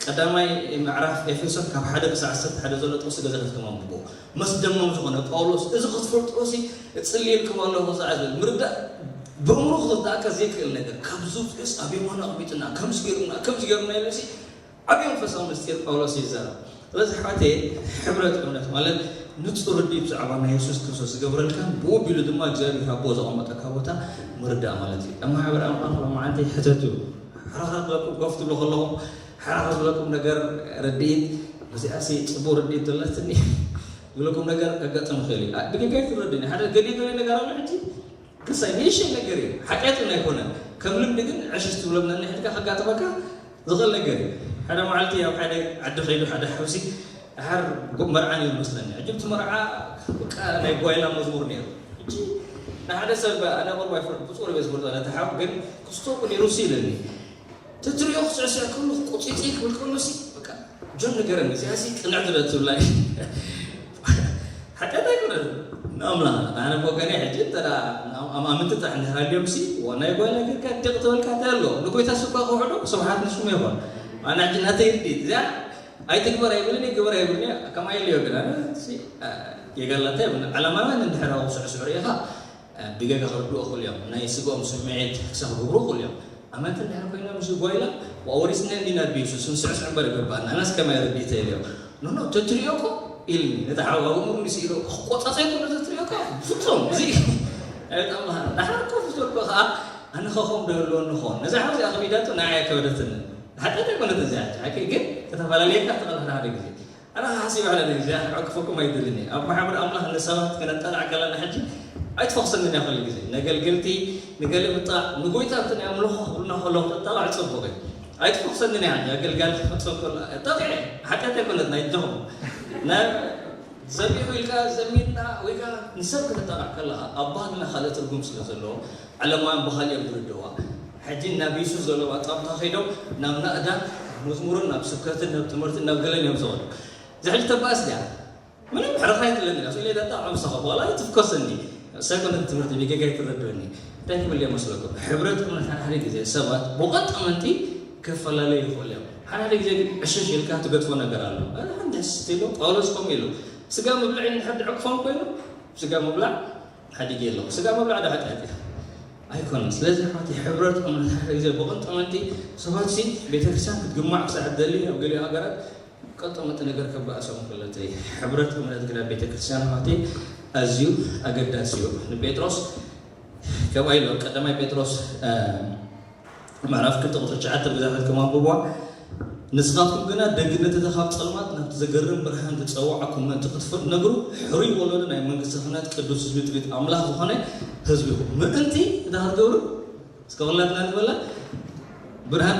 ቀዳማይ ምዕራፍ ኤፌሶን ካብ ሓደ ክሳዕ ዓሰርተ ሓደ ዘሎ ጥቕሲ ገዛ ክትኩም ኣንብቦ። መስደመም ዝኾነ ጳውሎስ እዚ ክትፈልጥዎ ሲ እጽልየልኩም ኣለኹ ዝዓ ዝብል ምርዳእ ብእምሮ ክትርዳእካ ዘይክእል ነገር ካብ ዝውፅእስ ኣብ የማኑ ኣቕሚጥና ከምዚ ገይሩና ከምዚ ገይሩና ኢሉሲ ዓብዪ መንፈሳዊ ምስጢር ጳውሎስ ይዛረብ። ስለዚ ኣሕዋተይ ሕብረት እምነት ማለት ንጹር ርድኢት ብዛዕባ ናይ የሱስ ክርስቶስ ዝገብረልካ ብኡ ኣቢሉ ድማ እግዚኣብሔር ኣቦ ዘቐመጠካ ቦታ ምርዳእ ማለት እዩ። ኣብ ማሕበር ኣምላኽ ሎማዓንቲ ሕተት እዩ። ሓራኻ ዝብለኩም ኮፍ ትብሉ ከለኹም ሓራኻ ዝብለኩም ነገር ርድኢት እዚኣሲ ጽቡቕ ርድኢት ዘለትኒ ዝብለኩም ነገር ከጋጥም ይኽእል እዩ። ብገጋይ ትረድኒ ሓደ ገዲእ ገለ ነገር ኣሎ ሕጂ ክሳይ ንእሽተይ ነገር እዩ። ሓጢኣት እውን ኣይኮነን። ከም ልምዲ ግን ዕሽሽ ትብሎ ነንሕድካ ከጋጥመካ ዝኽእል ነገር እዩ። ሓደ መዓልቲ ኣብ ሓደ ዓዲ ከይዱ ሓደ ሓውሲ ድሓር መርዓ ነይሩ መስለኒ። ሕጂ እቲ መርዓ በቃ ናይ ጓይላ መዝሙር ነይሩ። ሕጂ ንሓደ ሰብ ኣነ ቁርባ ይፈልጥ ብፁር ቤት ዝፈልጦ ነቲ ሓው ግን ክስቶ ነይሩ ሲ ኢለኒ። ትትሪኦ ክስዕስዕ ከሎ ቁጺጺ ክብል ከሎ ሲ በቃ ጆን ንገረኒ እዚኣ ሲ ቅንዕቲ ዶ ትብላ ሓጢኣት ኣይኮነን። ንኣምላኽ ንዓነ ወገነ ሕጂ እንተ ኣማምንቲ ጥራሕ እንድሕር ኣልዮም ሲ ዋናይ ጓይላ ጌርካ ደቂ ተበልካ እንታይ ኣሎ ንጎይታ ስኳ ክውሕዶ ስብሓት ንስሙ ይኾን። ኣነ ሕጂ ናተይ ርድኢት እዚኣ ኣይትግበር ኣይብልን ግበር ኣይብልን እያ ከማይ ልዮ ግን ኣነ ሲ ጌጋላታ ይብልን ዓለማውያን እንድሕር ኣው ስዕስዑ ርኢኻ ብጌጋ ክርድኡ እኹል እዮም። ናይ ስግኦም ስምዒት ክሳብ ክገብሩ እኹል እዮም። ኣመንቲ እንድሕር ኮይኖም እዚ ጓይላ ወሪስና እንዲና ብየሱስ ንስዕስዕ እምበር ይግባእ ንሕናስ ከማይ ርድኢት ተይልዮ ኖኖ ተትሪኦ እኮ ኢልኒ ነቲ ሓው ኣእምሩ ንስኢሉ ክቆጻጸ ይኮነ ተትሪኦ እኮ ፍጹም እዚ ኣይጣምሃ ዳሕር እኮ ፍትወልኮ ከዓ ኣነ ኸኸም ዶ ኣለዎ ንኾን ነዚ ሓው እዚኣ ከቢዳቶ ንዓይ ከበደትኒ ሓጢኣት ኣይኮነት እዚኣ ሓቂ ግን ተፈላለየካ ትቐል ሓደ ሓደ ግዜ ኣነ ሓሲብ ሓደ ግዜ ክዕቅፈኩም ኣይደልን እየ ኣብ ማሕበር ኣምላኽ ንሰባት ክነጠላዕ ከለና ሕጂ ኣይትፈኽሰንን እያ ኩሉ ግዜ ነገልገልቲ ንገለ ምጣዕ ንጎይታ እቲ ናይ ኣምልኾ ክብሉና ከለዉ ክጠላዕ ፅቡቅ እዩ ኣይትፈኽሰንን እያ ኣገልጋሊ ክፈክሶ ከሎ ጠቂዐ ሓጢኣት ኣይኮነት ናይ ጆኹም ናብ ዘሚሩ ኢልካ ዘሚርና ወይ ከዓ ንሰብ ከተጠቃዕ ከለካ ኣብ ባህልና ካልእ ትርጉም ስለ ዘለዎ ዓለማውያን ብካሊኦም ዝርድዋ ሕጂ ናብ የሱስ ዘለዋ ጣምታ ከይዶም ናብ ናእዳን መዝሙርን ናብ ስብከትን ናብ ትምህርትን ናብ ገለን እዮም ዝኸዱ እዚ ሕጂ ተባእስ ድያ ምንም ሕርኻ የትለኒ ኢላ ስለ ደጣ ዓምሳኸ በኋላ ትፍከሰኒ ሰኮነት ትምህርቲ ቢገጋ ይትረድበኒ እንታይ ክብል እየ መስለኩም ሕብረት እምነት ሓደ ሓደ ግዜ ሰባት ብቐጥ ኣመንቲ ክፈላለዩ ይኽእሉ እዮም ሓደ ሓደ ግዜ ግን ዕሽሽ ኢልካ ትገድፎ ነገር ኣሎ ደስ ኢሉ ጳውሎስ ከምኡ ኢሉ ስጋ ምብልዕ እንድሕር ድዕቅፎም ኮይኑ ስጋ ምብላዕ ሓዲግ የለኹ ስጋ ምብላዕ ዶ ሓጢኣት እዩ ኣይኮነን ስለዚ ሓቲ ሕብረት እምነት ሓደ ግዜ ብቕንጠመንቲ ሰባት ሲ ቤተክርስትያን ክትግማዕ ክሳዕ ደሊ ኣብ ገሊኡ ሃገራት ቀጠመቲ ነገር ከበኣሶም ክለተይ ሕብረት እምነት ግዳ ቤተክርስትያን ሃቲ ኣዝዩ ኣገዳሲ እዩ ንጴጥሮስ ከምኣ ኢሎ ቀዳማይ ጴጥሮስ ምዕራፍ ክልተ ቁፅሪ ትሽዓተ ብዛዕባ ከም ኣንብቧ ንስኻትኩም ግና ደግነትታ ካብ ፀልማት ናብቲ ዘገርም ብርሃን ዝፀዋዕኩም ምእንቲ ክትፈ- ነግሩ ሕሩይ ወለዶ ናይ መንግስቲ ክህነት ቅዱስ ህዝቢ ጥሪት ኣምላኽ ዝኾነ ህዝቢ ኢኹም ምእንቲ እንታይ ክትገብሩ እስከ ኩላትና ንበላ ብርሃን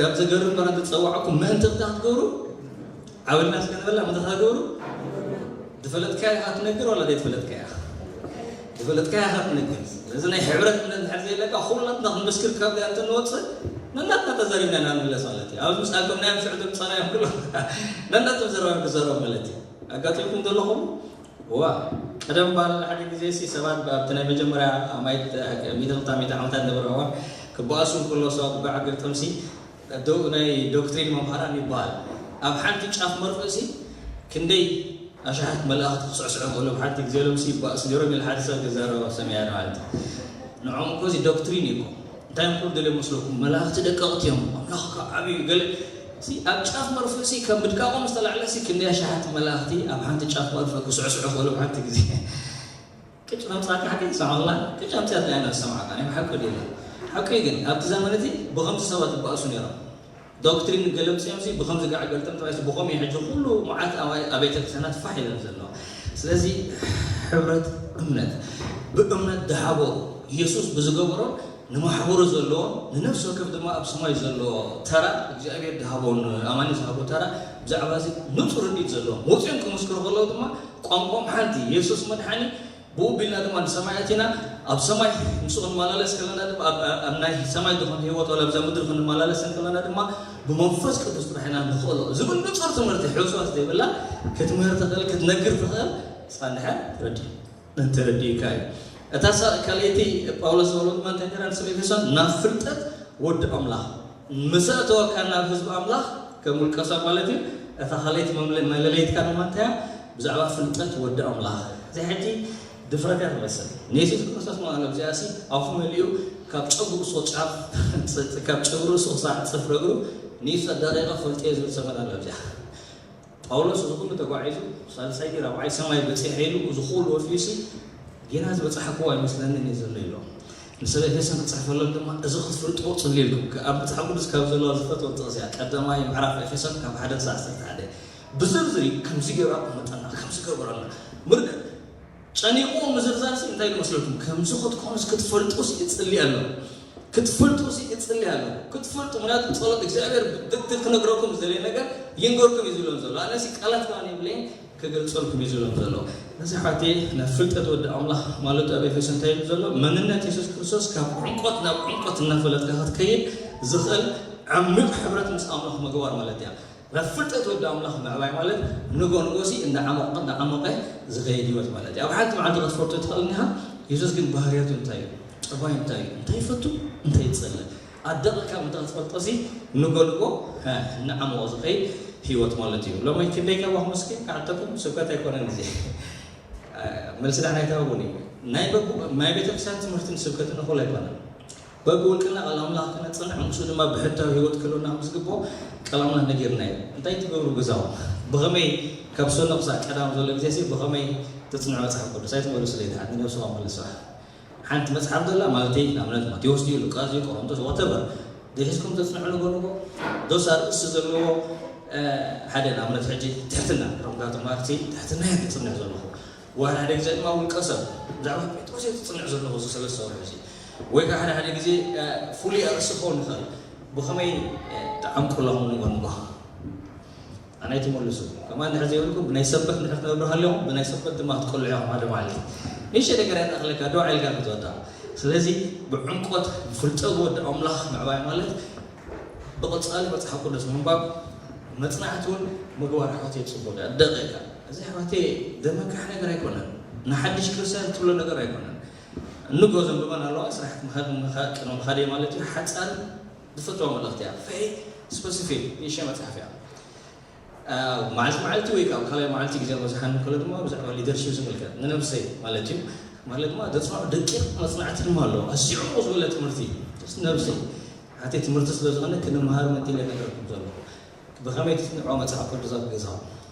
ካብ ዘገርም ብርሃን ዝፀዋዕኩም ምእንቲ እንታይ ክትገብሩ ዓብልና እስከ ንበላ ምእንቲ ክትገብሩ ዝፈለጥካያ ኢኻ ትነግር ዋላ ዘይትፈለጥካያ ኢኻ ዝፈለጥካያ ኢኻ ትነግር ስለዚ ናይ ሕብረት እምነት እንድሕር ዘየለካ ኩላትና ክንምስክር ካብ ዚኣ እንትንወፅእ ነናትና ተዘሪብና ኢና ንምለስ ማለት እዩ ኣብዚ ምሳልኩም ናይ ምሽዑ ድምፃና እዮም ክሎ ነናቶም ዘረባም ክዘረቡ ማለት እዩ ኣጋጢምኩም ዘለኹም ዋ ቀደም ባል ሓደ ግዜ ሲ ሰባት ኣብቲ ናይ መጀመርያ ኣማይት ሚእቲ ክልተ ሚእቲ ዓመታት ነበረ እዋን ክበኣሱ እንከሎ ሰባት ብዓገርቶም ሲ ናይ ዶክትሪን መምሃራን ይበሃል ኣብ ሓንቲ ጫፍ መርፍእ ሲ ክንደይ ኣሽሓት መላእኽቲ ክስዕስዑ ክእሉ ብሓንቲ ግዜ ኢሎም ሲ ይባእሱ ነይሮም ኢሉ ሓደ ሰብ ክዛረቦ ሰሚዐ ማለት እዩ ንዕኦም እኮ እዚ ዶክትሪን እዩ እኮ እንታይ እዮም ክብሉ ደልዮም መስለኩም መላእኽቲ ደቀቕቲ እዮም ኣምላኽ እኮ ዓብዩ ገለ ሲ ኣብ ጫፍ መርፍእ ሲ ከም ምድቃቖም ዝተላዕለ ሲ ክንደይ ኣሽሓት መላእኽቲ ኣብ ሓንቲ ጫፍ መርፍእ ክስዕስዑ ክእሉ ብሓንቲ ግዜ ቅጭ መምፃእካ ሓቂ ሰማዕላ ቅጭ ኣምፅያት ላይ ናብ ሰማዕካ ናይ ሓቂ ድለ ሓቂ ግን ኣብቲ ዘመን እቲ ብኸምዚ ሰባት ይባእሱ ነይሮም ዶክትሪን ገለምፅኦም ሲ ብኸምዚ ጋዕ ገልጠም ተባይሱ ብኸም ሕጂ ኩሉ መዓት ኣባይ ኣቤተ ክርስቲያናት ፋሕ ኢለን ዘለዋ ስለዚ ሕብረት እምነት ብእምነት ድሃቦ ኢየሱስ ብዝገበሮ ንማሕበሩ ዘለዎ ንነፍሲ ወከፍ ድማ ኣብ ሰማይ ዘለዎ ተራ እግዚኣብሔር ድሃቦ ኣማኒ ዝሃቦ ተራ ብዛዕባ እዚ ንፁር ርድኢት ዘለዎ ወፂኦም ክምስክሩ ከለዉ ድማ ቋንቋም ሓንቲ የሱስ መድሓኒ ብኡ ቢልና ድማ ንሰማይ ኣቲና ኣብ ሰማይ ምስኡ ክንመላለስ ከለና ድማ ኣብ ኣብ ናይ ሰማይ ዝኾነ ህይወት ወላ ኣብዛ ምድሪ ክንመላለስ ከለና ድማ ብመንፈስ ቅዱስ ጥራሕ ኢና ንኽእሎ ዝብል ንፁር ትምህርቲ ሕውስዋስ ዘይብላ ክትምህር ትኽእል ክትነግር ትኽእል ፃንሐ ረዲ እንተረዲእካ እዩ እታ ካልኣይቲ ጳውሎስ ዝበሎ ድማ እንታይ ነራ ንሰብ ኤፌሶን ናብ ፍልጠት ወዲ ኣምላኽ ምስ ኣእተወካ ናብ ህዝቢ ኣምላኽ ከም ውልቀ ሰብ ማለት እዩ እታ ካልኣይቲ መለለይትካ ድማ እንታይ ብዛዕባ ፍልጠት ወዲ ኣምላኽ እዚ ሕጂ ድፍረት እያ ትመስል ንየሱስ ክርስቶስ ማለት እዚኣ ሲ ኣፉ መሊኡ ካብ ጨጉሩ ሶ ጫፍ ካብ ጨጉሩ ሶ ክሳዕ ፅፍሪ እግሩ ንሱ ደቂቐ ፈልጥዮ ዝብል ሰመን ኣሎ እዚኣ ጳውሎስ እዚ ኩሉ ተጓዒዙ ሳልሳይ ራብዓይ ሰማይ በፂሐ ኢሉ እዚ ኩሉ ወፊዩሲ ጌና ዝበፃሕክዎ ኣይመስለንን እዩ ዘሎ ኢሎም ንሰብ ኤፌሶን ክፅሕፈሎም ድማ እዚ ክትፍልጥዎ ፅልልኩም ኣብ መፅሓፍ ቅዱስ ካብ ዘለዋ ዝፈትወ ጥቕስ እያ ቀዳማይ ምዕራፍ ኤፌሶን ካብ ሓደ ክሳዕ ዓሰርተ ሓደ ብዝርዝር እዩ ከምዚ ገይሩ ኣቐመጠና ከምዚ ገበረና ምርድ ጨኒቑ ምዝርዛር ሲ እንታይ ይመስለኩም ከምዚ ክትኮኑስ ክትፈልጡ ሲ ይፅሊ ኣሎ ክትፈልጡ ሲ ይፅሊ ኣሎ ክትፈልጡ ምክንያቱ ፀሎት እግዚኣብሔር ብድግቲ ክነግረኩም ዝደለየ ነገር ይንገርኩም እዩ ዝብሎም ዘሎ ኣነ ሲ ቃላት ከማን የብለይን ክገልፀልኩም እዩ ዝብሎም ዘሎ ነዚ ሓቴ ናብ ፍልጠት ወዲ ኣምላኽ ማለቱ ኣብ ኤፌሶ እንታይ ይብል ዘሎ መንነት የሱስ ክርስቶስ ካብ ዕምቆት ናብ ዕምቆት እናፈለጥካ ክትከይድ ዝኽእል ዓሚቕ ሕብረት ምስ ኣምላኽ ምግባር ማለት እያ ናብ ፍልጠት ወዲ ኣምላኽ ምዕባይ ማለት ንጎ ንጎ ሲ እንዳዓሞቐ እንዳዓሞቐ ዝኸይድ ህይወት ማለት እዩ ኣብ ሓንቲ መዓልቲ ክትፈልጦ ትኽእል እኒኻ የሱስ ግን ባህርያቱ እንታይ እዩ ጠባይ እንታይ እዩ እንታይ ይፈቱ እንታይ ይፀልእ ኣደቂቕካ ምእንቲ ክትፈልጦ ሲ ንጎ ንጎ እናዓሞቐ ዝኸይድ ህይወት ማለት እዩ ሎሚ ክንደይ ካባኹም እስኪ ክሓተኩም ስብከት ኣይኮነን ግዜ መልሲ ዳሕና ኣይተሃቡን እዩ ናይ በጉ ናይ ቤተክርስትያን ትምህርትን ስብከትን እኹል ኣይኮነን በብውልቅና ቃል ኣምላኽ ክነጽንዕ ምስኡ ድማ ብሕታዊ ህይወት ክህልወና ከም ዝግብኦ ቃል ኣምላኽ ነጊርና እዩ። እንታይ ትገብሩ ገዛኹም? ብኸመይ ካብ ሰኖ ክሳዕ ቀዳም ዘሎ ግዜሲ ብኸመይ ተጽንዑ መጽሓፍ ቅዱስ? ኣይትመልሱ ለይትሓት ንነብስኻ መልስዋ። ሓንቲ መጽሓፍ ዘላ ማለተይ ንኣብነት ማቴዎስ ድዩ ሉቃስ ድዩ ቆሮንቶስ ዋተቨር ድሒዝኩም ተጽንዑ ንጎ ንጎ ዶስ ኣርእስቲ ዘለዎ ሓደ ንኣብነት ሕጂ ትሕትና ረምካ ተማርቲ ትሕትና እየ ትጽንዕ ዘለኹ። ዋላ ሓደ ግዜ ድማ ውልቀ ሰብ ብዛዕባ ጴጥሮስ እየ ትጽንዕ ዘለኹ እዚ ሰለስተ ወርሒ እዚ። ወይ ከዓ ሓደ ሓደ ግዜ ፍሉይ ኣርእስቲ ክኸውን ይኽእል። ብኸመይ ትዓምቁ ኣለኹም ንጎ ንጎ? ኣናይ ትመልሱ ከማ እንድሕር ዘይብልኩም ብናይ ሰበት እንድሕር ትነብሩ ሃሊኹም ብናይ ሰበት ድማ ክትቆልዑ ኢኹም ሓደ ማለት ንእሽተ ነገር እያ ትኣኽለካ ደው ኢልካ ክትወዳ። ስለዚ ብዕምቆት ብፍልጠት ወዲ ኣምላኽ ምዕባይ ማለት ብቐጻሊ መጽሓፍ ቅዱስ ምንባብ መጽናዕቲ እውን ምግባር ኣሕዋት የጽቡቕ ደቂቃ እዚ ኣሕዋቴ ደመካሕ ነገር ኣይኮነን። ንሓድሽ ክርስቲያን ትብሎ ነገር ኣይኮነን። እንጎ ዘንብበን ኣለዋ ስራሕት ቅድሚ ምኻደይ ማለት እዩ። ሓጻር ዝፈትዋ መልእኽቲ እያ። ፈይ ስፐሲፊክ ንእሽተ መጽሓፍ እያ። መዓልቲ መዓልቲ ወይ ካብ ካልኣይ መዓልቲ ግዜ መዝሓኒ ከሎ ድማ ብዛዕባ ሊደርሽፕ ዝምልከት ንነብሰይ ማለት እዩ። ማለት ድማ ዘፅንዖ ደቂቕ መፅናዕቲ ድማ ኣለዎ። ኣዝዩ ዕሙቕ ዝበለ ትምህርቲ ነብሰይ ሓተይ ትምህርቲ ስለ ዝኾነ ክንምሃር መንቲለ ነገርኩም ዘለኹ ብኸመይ ትፅንዕዎ መፅሓፍ ቅዱስ ኣብ ገዛኹም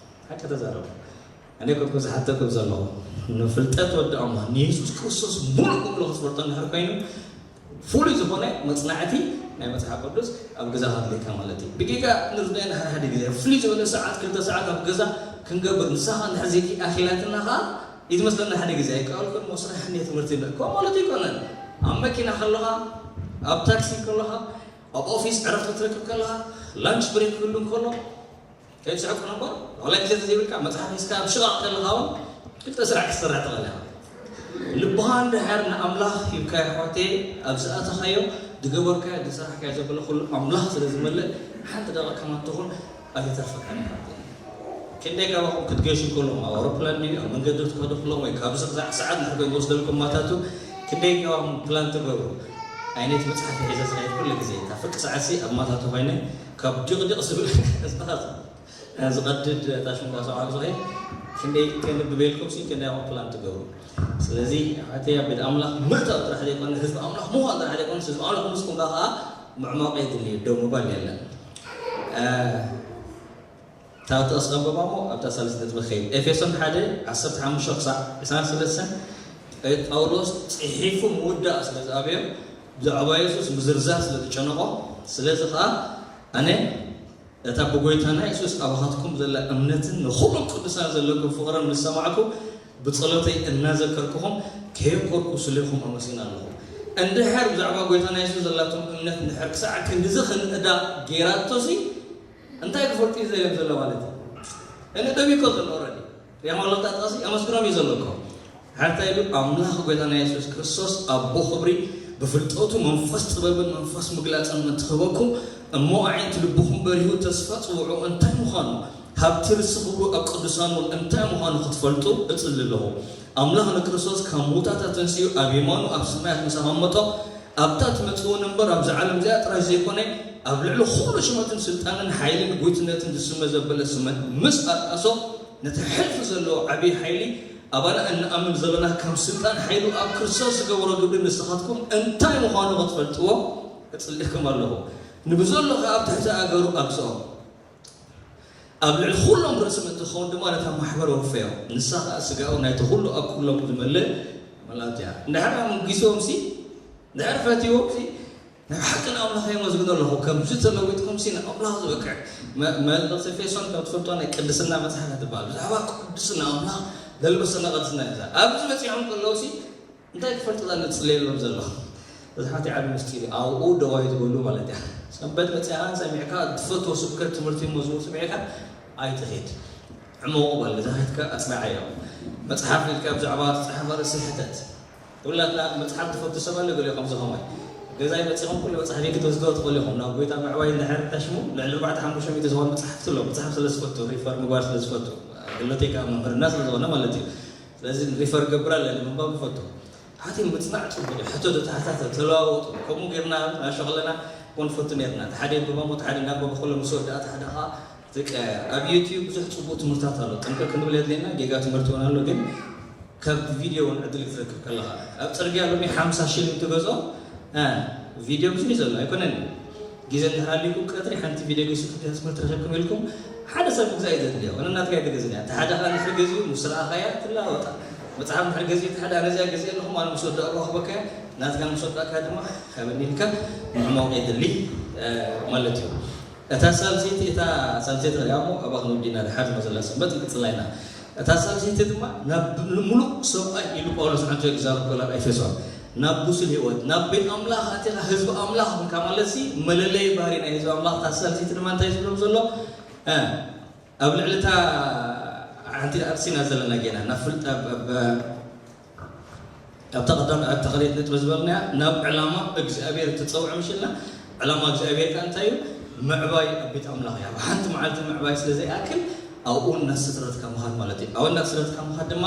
ሓቂ ተዛረቡ። ኣነ ኮንኩ ዝሓተኩም ዘለኹ ንፍልጠት ወዲ ኣምላኽ ንየሱስ ክርስቶስ ሙሉእ ብምሉእ ክትፈልጦ እንድሕር ኮይኑ ፍሉይ ዝኾነ መጽናዕቲ ናይ መጽሓፍ ቅዱስ ኣብ ገዛ ከድልየካ ማለት እዩ። ብጌጋ ንርዳእ ሓደ ሓደ ግዜ ፍሉይ ዝበለ ሰዓት ክልተ ሰዓት ኣብ ገዛ ክንገብር ንሳ ከዓ እንድሕር ዘይኪ ኣኺላትና ከዓ ይትመስለና ሓደ ግዜ ኣይከኣልኩን ሞ ስራሕ እንድየ ትምህርቲ ይብለ እኮ ማለት ኣይኮነን። ኣብ መኪና ከለኻ ኣብ ታክሲ ከለኻ ኣብ ኦፊስ ዕረፍቲ ክትረክብ ከለኻ ላንች ብሬክ ክህሉ እንከሎ ከይትስሕቁ ነበር ዋላ ግዜ ተዘይብልካ መጽሓፍ ሒዝካ ኣብ ሽቓቕ ከለኻ እውን ክልተ ስራሕ ክትሰርሕ ትኽእል ኢኻ። ልብኻ እንድሕር ንኣምላኽ ሂብካ ኣሕዋተየ ኣብ ዝኣተኻዮ ዝገበርካዮ ዝሰራሕካዮ ዘበለ ኩሉ ኣምላኽ ስለ ዝመልእ ሓንቲ ደቂቕ ከማን ትኹን ኣይተተርፈካን ኢኻ። ክንደይ ካባኹም ክትገሹ ከለኹም ኣብ ኣውሮፕላን ድዩ ኣብ መንገዲ ክትከዱ ከለኹም ወይ ካብዚ ክሳዕ ሰዓት ንሕገ ዝወስደልኩም ማታቱ ክንደይ ካባኹም ፕላን ትገብሩ? ዓይነት መጽሓፍ ሒዘ ዝኸይድ ኩሉ ግዜ እታ ፍርቂ ሰዓትሲ ኣብ ማታቱ ኮይነ ካብ ድቕድቕ ዝብል ዝቐድድ እታ ሽንኳ ሰብዓ ብዙሒ ክንደይ ከንብብ ኢልኩም ሲ ክንደይ ኣኹም ፕላን ትገብሩ። ስለዚ ሓተይ ኣብ ቤት ኣምላኽ ምእታው ጥራሕ ዘይኮነ ህዝቢ ኣምላኽ ምዃን ጥራሕ ዘይኮነ ህዝቢ ኣምላኽ ምስ ኮንካ ከዓ ምዕማቕ የድሊ እዩ። ደው ምባል የለን። እታ ጥቕስ ከንብባ እሞ ኣብታ ሳልስቲ ነጥቢ ከይድ ኤፌሶን ሓደ ዓሰርተ ሓሙሽተ ክሳዕ ዕስራን ሰለስተን ጳውሎስ ጽሒፉ ምውዳእ ስለ ዝኣበዮ ብዛዕባ የሱስ ምዝርዛር ስለ ዝጨነቖ ስለዚ ከዓ ኣነ እታ ብጎይታና የሱስ ኣባኻትኩም ዘላ እምነትን ንኹሎም ቅዱሳን ዘለኩም ፍቕርን ምስ ሰማዕኩ ብጸሎተይ እናዘከርኩኹም ከየኮርኩ ስሌኹም ኣመስግን ኣለኹ። እንድሕር ብዛዕባ ጎይታና የሱስ ዘላቶም እምነት እንድሕር ክሳዕ ክንድዚ ክንእዳ ጌራቶሲ እንታይ ክፈልጡ እዩ ዘለም ዘሎ ማለት እዩ። እነ ደሚኮ ዘሎ ረዲ ሪያማሎታ ጣሲ ኣመስግኖም እዩ ዘለኮ ሓታ ኢሉ ኣምላኽ ጎይታና የሱስ ክርስቶስ ኣቦ ክብሪ ብፍልጠቱ መንፈስ ጥበብን መንፈስ ምግላጽን እንትህበኩም እሞ ኣዒንቲ ልብኹም በሪሁ ተስፋ ጽውዑ እንታይ ምዃኑ ሃብቲ ርስኽቡ ኣብ ቅዱሳን እውን እንታይ ምዃኑ ክትፈልጡ እጽሊ ኣለኹ። ኣምላኽ ንክርስቶስ ካብ ምውታት ኣተንስኡ ኣብ የማኑ ኣብ ሰማያት ምስ ኣቐመጦ ኣብታ ትመጽእ እውን እምበር ኣብዛ ዓለም እዚኣ ጥራይ ዘይኮነ ኣብ ልዕሊ ኩሉ ሽመትን ስልጣንን ሓይልን ጉይትነትን ዝስመ ዘበለ ስመ ምስ ኣጣሶ ነቲ ሕልፊ ዘለዎ ዓብዪ ሓይሊ ኣባና እንኣምን ዘለና ከም ስልጣን ሓይሉ ኣብ ክርስቶስ ዝገበሮ ግብሪ ንስኻትኩም እንታይ ምዃኑ ክትፈልጥዎ እጽልእኩም ኣለኹ። ንብዘሎ ከኣ ኣብ ትሕቲ ኣገሩ ኣግዝኦም። ኣብ ልዕሊ ኩሎም ርእሲ ምእንቲ ክኸውን ድማ ነታ ማሕበር ወፈዮ። ንሳ ከኣ ስጋኡ ናይቲ ኩሉ ኣብ ኩሎም ዝመልእ መላእቲ እያ። እንድሕር ኣመንጊስዎም ሲ እንድሕር ፈትዎም ሲ ናይ ብሓቂ ንኣምላኽ የመስግኖ ኣለኹ። ከምዚ ተለዊጥኩም ሲ ንኣምላኽ ዝበቅዕ መ- መልእኽቲ ኤፌሶን ከም ትፈልጦ ናይ ቅድስና መጽሓፍ እያ ትበሃል። ብዛዕባ ቅድስና ኣምላኽ ለልበሰና ቅድስና እያ። ኣብዚ በጺሖም ከለዉ ሲ እንታይ ክፈልጡ ዛ ንጽለየሎም ዘሎ እዚ ሓንቲ ዓቢ ምስጢር እዩ። ኣብኡ ደዋይ ዝበሉ ማለት እያ። ሰንበት መጽኻ ሰሚዕካ ትፈትዎ ስብከት ትምህርቲ እሞ ዝብል ስሚዕካ ኣይትኺድ። ዕሞቑ በል ገዛ ኸድካ ኣጽናዓዮ። መጽሓፍ ኢልካ ብዛዕባ ትጽሓፈ ርእሲ ሕተት። ኩላትና መጽሓፍ ትፈቱ ሰብ ኣሎ ገሊኦ ከምዚ ኸማይ ገዛይ መጺኹም ኩሉ መጽሓፍ ክትወስዶ ትኽእሉ ኢኹም። ናብ ጎይታ ምዕባይ እንድሕር ተሽሙ ልዕሊ ኣርባዕተ ሓሙሽተ ሚእቲ ዝኾኑ መጽሓፍቲ ኣለዉ። መጽሓፍ ስለ ዝፈቱ ሪፈር ምግባር ስለ ዝፈቱ ኣገልግሎተይ ከዓ መምህርና ስለ ዝኾነ ማለት እዩ። ስለዚ ሪፈር ገብር ኣለኒ ምንባብ ይፈቱ። ሓቲ ምጽናዕ ጽቡቕ እዩ። ሕቶ ተተሓታተ ተለዋወጡ። ከምኡ ጌርና ናሾ ከለና ኮን ፈቱ ኔርና። እቲ ሓደ የንብባ እሞ እቲ ሓደ እናንበበ ከሎ ምስ ወድኣ እቲ ሓደ ኸዓ ትቀያየር። ኣብ ዩትዩብ ብዙሕ ጽቡቕ ትምህርታት ኣሎ። ጥንቅቕ ክንብል የድልየና። ጌጋ ትምህርቲ እውን ኣሎ ግን ካብ ቪድዮ እውን ዕድል ክትረክብ ከለኻ ኣብ ጽርግያ ሎሚ ሓምሳ ሽሊን ትገዝኦ እ፣ ቪድዮ ብዙሕ እዩ ዘሎ ኣይኮነን። ግዜ እንድሕር ሃልዩኩም ቀትሪ ሓንቲ ቪድዮ ገይስኩም ገዛ ትምህርቲ ረኺብኩም ኢልኩም ሓደ ሰብ ምግዛእ እዩ ዘድልዮ። ወላ ናትካ ኣይትገዝእን እያ። እቲ ሓደ ኸኣ እንድሕር ገዚኡ ምስ ረኣኻያ ትለዋወጣ። መጽሓፍ እንድሕር ገዚኡ እቲ ሓደ ኣነ እዚኣ ገዚአ ኣለኹ ማለት ምስ ወዳእኩ ክህበካ እየ። ናትካ ምስ ወዳእካ ድማ ሃበኒ ኢልካ ምዕማቕ የድሊ። ማለት እዩ። እታ ሳልሰይቲ፣ እታ ሳልሰይቲ ሪኣ እሞ ኣብኣ ክንወዲና ድሓር መዘላ ሰንበት ንቅጽላ ኢና። እታ ሳልሰይቲ ድማ ናብ ምሉእ ሰብኣይ ኢሉ ጳውሎስ ዓንቶ ክዛረብ ከሎ ኣብ ኤፌሶን ናብ ብሱል ህይወት፣ ናብ ቤት ኣምላኽ ኣቲኻ ህዝቢ ኣምላኽ ኮንካ ማለት ሲ መለለይ ባህሪ ናይ ህዝቢ ኣምላኽ። እታ ሳልሰይቲ ድማ እንታይ ዝብሎም ዘሎ? እ፣ ኣብ ልዕሊ እታ ሓንቲ ኣርሲና ዘለና ጌና ናብ ፍልጥ-፣ ኣብ፣ ኣብ ኣብታ ቀዳም ኣብታ ካልኣይቲ ነጥቢ ዝበልናያ ናብ ዕላማ እግዚኣብሔር እትጸውዕ ምሽልና። ዕላማ እግዚኣብሔር ከ እንታይ እዩ? ምዕባይ ኣብ ቤት ኣምላኽ እዩ። ኣብ ሓንቲ መዓልቲ ምዕባይ ስለ ዘይኣክል ኣብኡ እናስተትረትካ ምኻድ ማለት እዩ። ኣብኡ እናስተትረትካ ምኻድ ድማ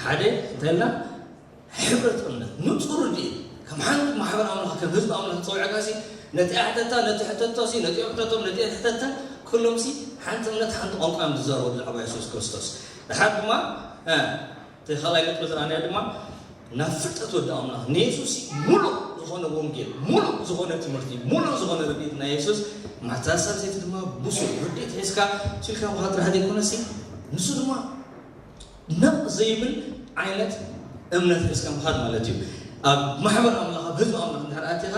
ሓደ እንታይ ኢልና ሕብረት እምነት፣ ንጹር ርድኢት፣ ከም ሓንቲ ማሕበር ኣምላኽ፣ ከም ህዝቢ ኣምላኽ ዝጸውዐካ ሲ ነቲ ኣሕተታ ነቲ ሕተቶ ሲ ነቲ ሕተቶም ነቲ ሕተታ ኩሎም ሲ ሓንቲ እምነት ሓንቲ ቋንቋ እዮም ዝዛረቡ ብዛዕባ የሱስ ክርስቶስ። ድሓር ድማ እ፣ እቲ ካልኣይ ነጥቢ ዝረኣናዮ ድማ ናብ ፍልጠት ወዲ ኣምላኽ ንየሱስ ሙሉእ ዝኾነ ወንጌል፣ ሙሉእ ዝኾነ ትምህርቲ፣ ሙሉእ ዝኾነ ርድኢት ናይ የሱስ። ማታ ሳልሰይቲ ድማ ብሱል ርድኢት ሒዝካ ችልካ ምኻድ ጥራሕ ዘይኮነሲ ንሱ ድማ ነቕ ዘይብል ዓይነት እምነት ሒዝካ ምኻድ ማለት እዩ። ኣብ ማሕበር ኣምላኽ፣ ኣብ ህዝቢ ኣምላኽ እንድሕር ኣቲኻ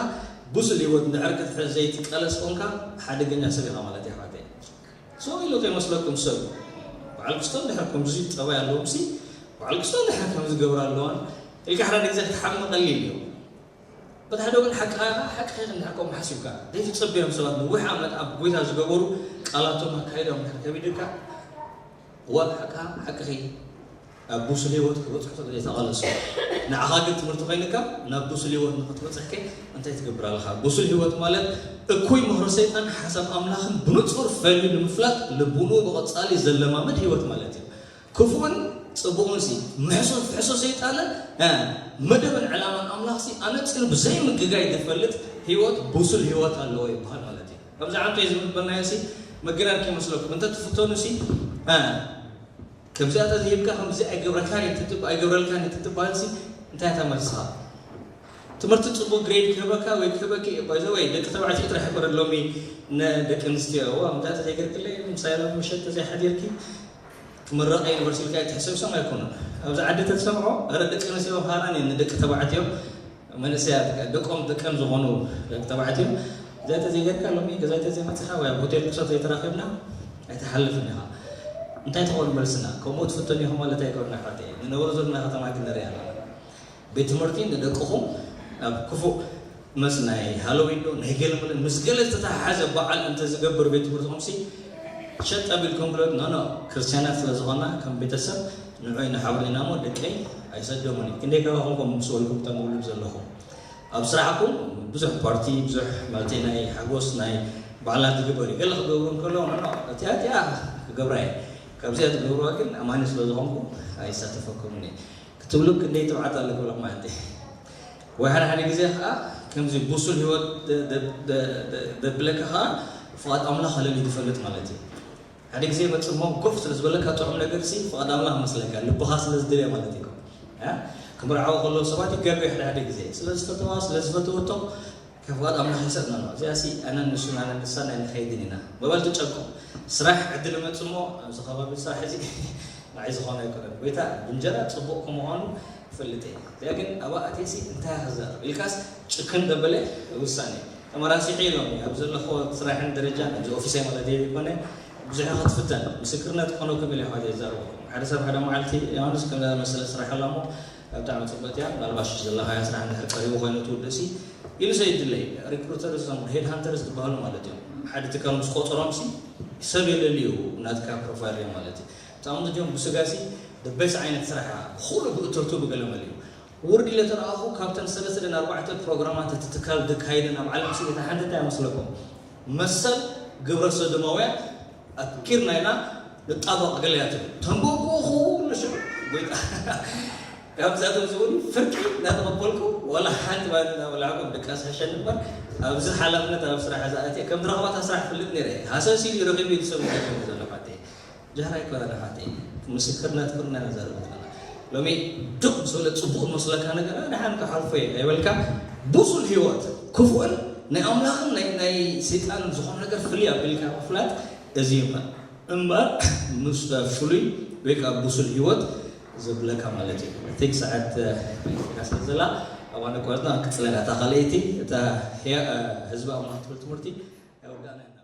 ብሱል ህይወት እንድሕር ክትሕዝ ዘይትቃለስ ኮንካ ሓደገኛ ሰብ ኢኻ ማለት እዩ ኣሕዋተይ። ሰው ኢሉ ከይመስለኩም ሰብ በዓል ክስቶ እንድሕር ከምዚ ጠባይ ኣለዎም ሲ በዓል ክስቶ እንድሕር ከምዚ ገብራ ኣለዋን ኢልካ ሓደ ግዜ ክትሓሚ ቀሊል እዩ። በቲ ሓደ ወገን ሓቅኻ ኢኻ፣ ሓቅኻ ኢኻ እንድሕር ከምኡ ሓሲብካ ዘይትጸብዮም ሰባት ነዊሕ ዓመት ኣብ ጎይታ ዝገበሩ ቃላቶም ኣካይዶም እንድሕር ከቢድካ እዋ ሓቅኻ ሓቅኺ ኣብ ብሱል ህይወት ክበጽሑ ስለ ዘይተቓለሱ። ንዓኻ ግን ትምህርቲ ኮይንካ ናብ ብሱል ህይወት ንኽትበጽሕ ከ እንታይ ትገብር ኣለኻ? ብሱል ህይወት ማለት እኩይ ምኽሪ ሰይጣን ሓሳብ ኣምላኽን ብንጹር ፈልዩ ንምፍላጥ ልቡንኡ ብቐጻሊ ዘለማመድ ህይወት ማለት እዩ። ክፉእን ጽቡቕን ሲ ምሕሱት ፍሕሶ ሰይጣንን እ፣ መደብን ዕላማን ኣምላኽ ሲ ኣነጺሩ ብዘይምግጋይ ዝፈልጥ ህይወት ብሱል ህይወት ኣለዎ ይበሃል ማለት እዩ። ከምዚ ዓንቶ እዩ ዝብል በልናዮ ሲ መገዳድ ከይመስለኩም እንተ ትፍተኑ ሲ እ፣ ከምዚኣ ተዘይብካ ከምዚ ኣይገብረካን እዩ ትትብ-፣ ኣይገብረልካን እዩ ትትበሃል ሲ እንታይ እታ መልስኻ? ትምህርቲ ጽቡቅ ግሬድ ክህበካ ወይ ክህበኪ እዩ። ባይ ዘ ወይ ደቂ ተባዕትዮ ጥራሕ ይኮነ ሎሚ ንደቂ ኣንስትዮ እዋ እንታይ ተዘይገርክለይ ምሳይ ሎሚ ምሸት ተዘይሓዲርኪ ክምረቐ ዩኒቨርሲቲ ኢልካ ትሕሰብ ሰም ኣይኮኑን። ኣብዚ ዓዲ ተትሰምዖ ረ ደቂ ኣንስትዮ ሃራን እየን ንደቂ ተባዕትዮ መንእሰያት ደቆም ደቀን ዝኾኑ ደቂ ተባዕትዮ እንታይ ተዘይገርካ ሎሚ ገዛይ ተዘይመጽኻ ወይ ኣብ ሆቴል ክሰት ዘይተራኺብና ኣይትሓልፍን ኢኻ። እንታይ ትኾኑ መልስና? ከምኡ ትፍተኑ ኢኹም ማለት ኣይኮንና ሓተይ ንነብሮ ዘለና ከተማ ግን ንሪኣ ኣለና። ቤት ትምህርቲ ንደቅኹም ኣብ ክፉእ መስ ናይ ሃሎዊን ዶ ናይ ገለ መለ ምስ ገለ ዝተተሓሓዘ በዓል እንተ ዝገብር ቤት ትምህርትኹም ሲ ሸጥ ኣቢልኩም ብሎ ኖ ኖ ክርስትያናት ስለ ዝኾና ከም ቤተሰብ ንዑይ ንሓብሩ ኢና እሞ ደቀይ ኣይሰደሙን እዩ። ክንደይ ካባኹም ከም ምስ በልኩም እቶም ውሉድ ዘለኹም ኣብ ስራሕኩም ብዙሕ ፓርቲ ብዙሕ ማለት ናይ ሓጎስ ናይ በዓላት ዝግበር እዩ። ገለ ክገብሩ እንከለዉ ኖ ኖ እቲኣ እቲኣ ክገብራ እየ ካብዚኣ ትገብርዋ ግን ኣማኒ ስለ ዝኾንኩም ኣይሳተፈኩምን እየ። ክትብሉ ክንደይ ትብዓት ኣለኩም ማለት እዩ። ወይ ሓደ ሓደ ግዜ ከዓ ከምዚ ብሱል ህይወት ደ-፣ ደ-፣ ደ-፣ ደ-፣ ደብለካ ከዓ ፍቓድ ኣምላኽ ኣለኒ ትፈልጥ ማለት እዩ። ሓደ ግዜ መፅሞ ኮፍ ስለ ዝበለካ ጥዑም ነገር ሲ ፍቓድ ኣምላኽ መስለካ ልብኻ ስለ ዝደልያ ማለት እዩ። እ? ክምርዓው ከለዉ ሰባት ይጋገዩ ሓደ ሓደ ግዜ ስለ ዝፈተዋ ስለ ዝፈተወቶ ካብ ፍቓድ ኣምላኽ ይሰጥና ነው። እዚኣ ሲ ኣነ ንሱን ኣነ ንሳን ኣይንኸይድን ኢና ምባል ትጨንቆም። ስራሕ ዕድል መፅሞ ኣብዚ ከባቢ ስራሕ እዚ ንዓይ ዝኾነ ኣይኮነን። ጎይታ ብእንጀራ ጽቡቕ ከምዃኑ እፈልጥ እየ። እዚኣ ግን ኣብኣ ኣትየሲ እንታይ እየ ክዛረብ ኢልካስ ጭክን ዘበለ ውሳኔ። ተመራሲሐ ኢሎም ኣብ ዘለኹዎ ስራሕን ደረጃን ኣብዚ ኦፊሰይ ማለት እየ ዘይኮነ ብዙሕ ኢኻ ትፍተን። ምስክርነት ክኾነኩም ኢለ እየ ኣሕዋተይ ዝዛረበኩም። ሓደ ሰብ ሓደ መዓልቲ ዮሃንስ ከምዛ ዝመሰለ ስራሕ ኣላ እሞ ብጣዕሚ ጽብቕቲ እያ። ምናልባሽ ዘለኻያ ስራሕ እንድሕር ቀሪቡ ኮይኑ ትውድእሲ ኢሉ ሰይድለይ ሪክሩተርስ እዞም ሄድ ሃንተርስ ዝበሃሉ ማለት እዮም። ሓደ ትካል ምስ ቆጸሮምሲ ሰብ የለልዩ ናትካ ፕሮፋይል እዮም ማለት እዩ። ህጻውንቲ እዚኦም ብስጋሲ ደበስ ዓይነት ስራሕ ኩሉ ብእቶቱ ብገለመል እዩ። ውርድ ኢለ ተረኣኹ ካብተን ሰለስተ ደን ኣርባዕተ ፕሮግራማት እቲ ትካል ዘካይደን ኣብ ዓለም ስኢታ ሓንቲ እንታይ ይመስለኩም? መሰል ግብረ ሰዶማውያን ኣትኪርና ኢና ንጣበቕ ገለ እያ ትብል። ተንበብኩ ኩሉ ሽዑ ጎይታ ካብዛቶም ዝበሉ ፍርቂ እናተቐበልኩ ዋላ ሓንቲ ማለት እናበላዕኩም ድቃስ ሕሸኒ እምበር ኣብዚ ሓላፍነት ኣብ ስራሕ ዝኣትየ ከም ዝረኽባታ ስራሕ ፍልጥ ነይረ እየ። ሃሰስ ኢሉ ረኺቡ እዩ ዝሰምዕ ዘሎ ሓተይ ጃህራ ኣይኮነን ሓተይ ምስክርነት ኩልና ኢና ዘርብት ዘለና ሎሚ ድቕ ዝበለ ጽቡቕ ዝመስለካ ነገር ደሓን ክሓልፎ እየ ኣይበልካ። ብሱል ህይወት ክፉእን ናይ ኣምላኽን ናይ ናይ ሰይጣንን ዝኾነ ነገር ፍልይ ኣቢልካ ምፍላጥ እዚ እዩ እምበር እምበር ምስ ፍሉይ ወይ ከዓ ብሱል ህይወት ዘብለካ ማለት እዩ። ቲክ ሰዓት ኢላ ስለ ዘላ ኣብኣ ነቋርጽና ክጽለና እታ ካልኣይቲ እታ ህዝቢ ኣምላኽ ትብል ትምህርቲ ዳንኤል።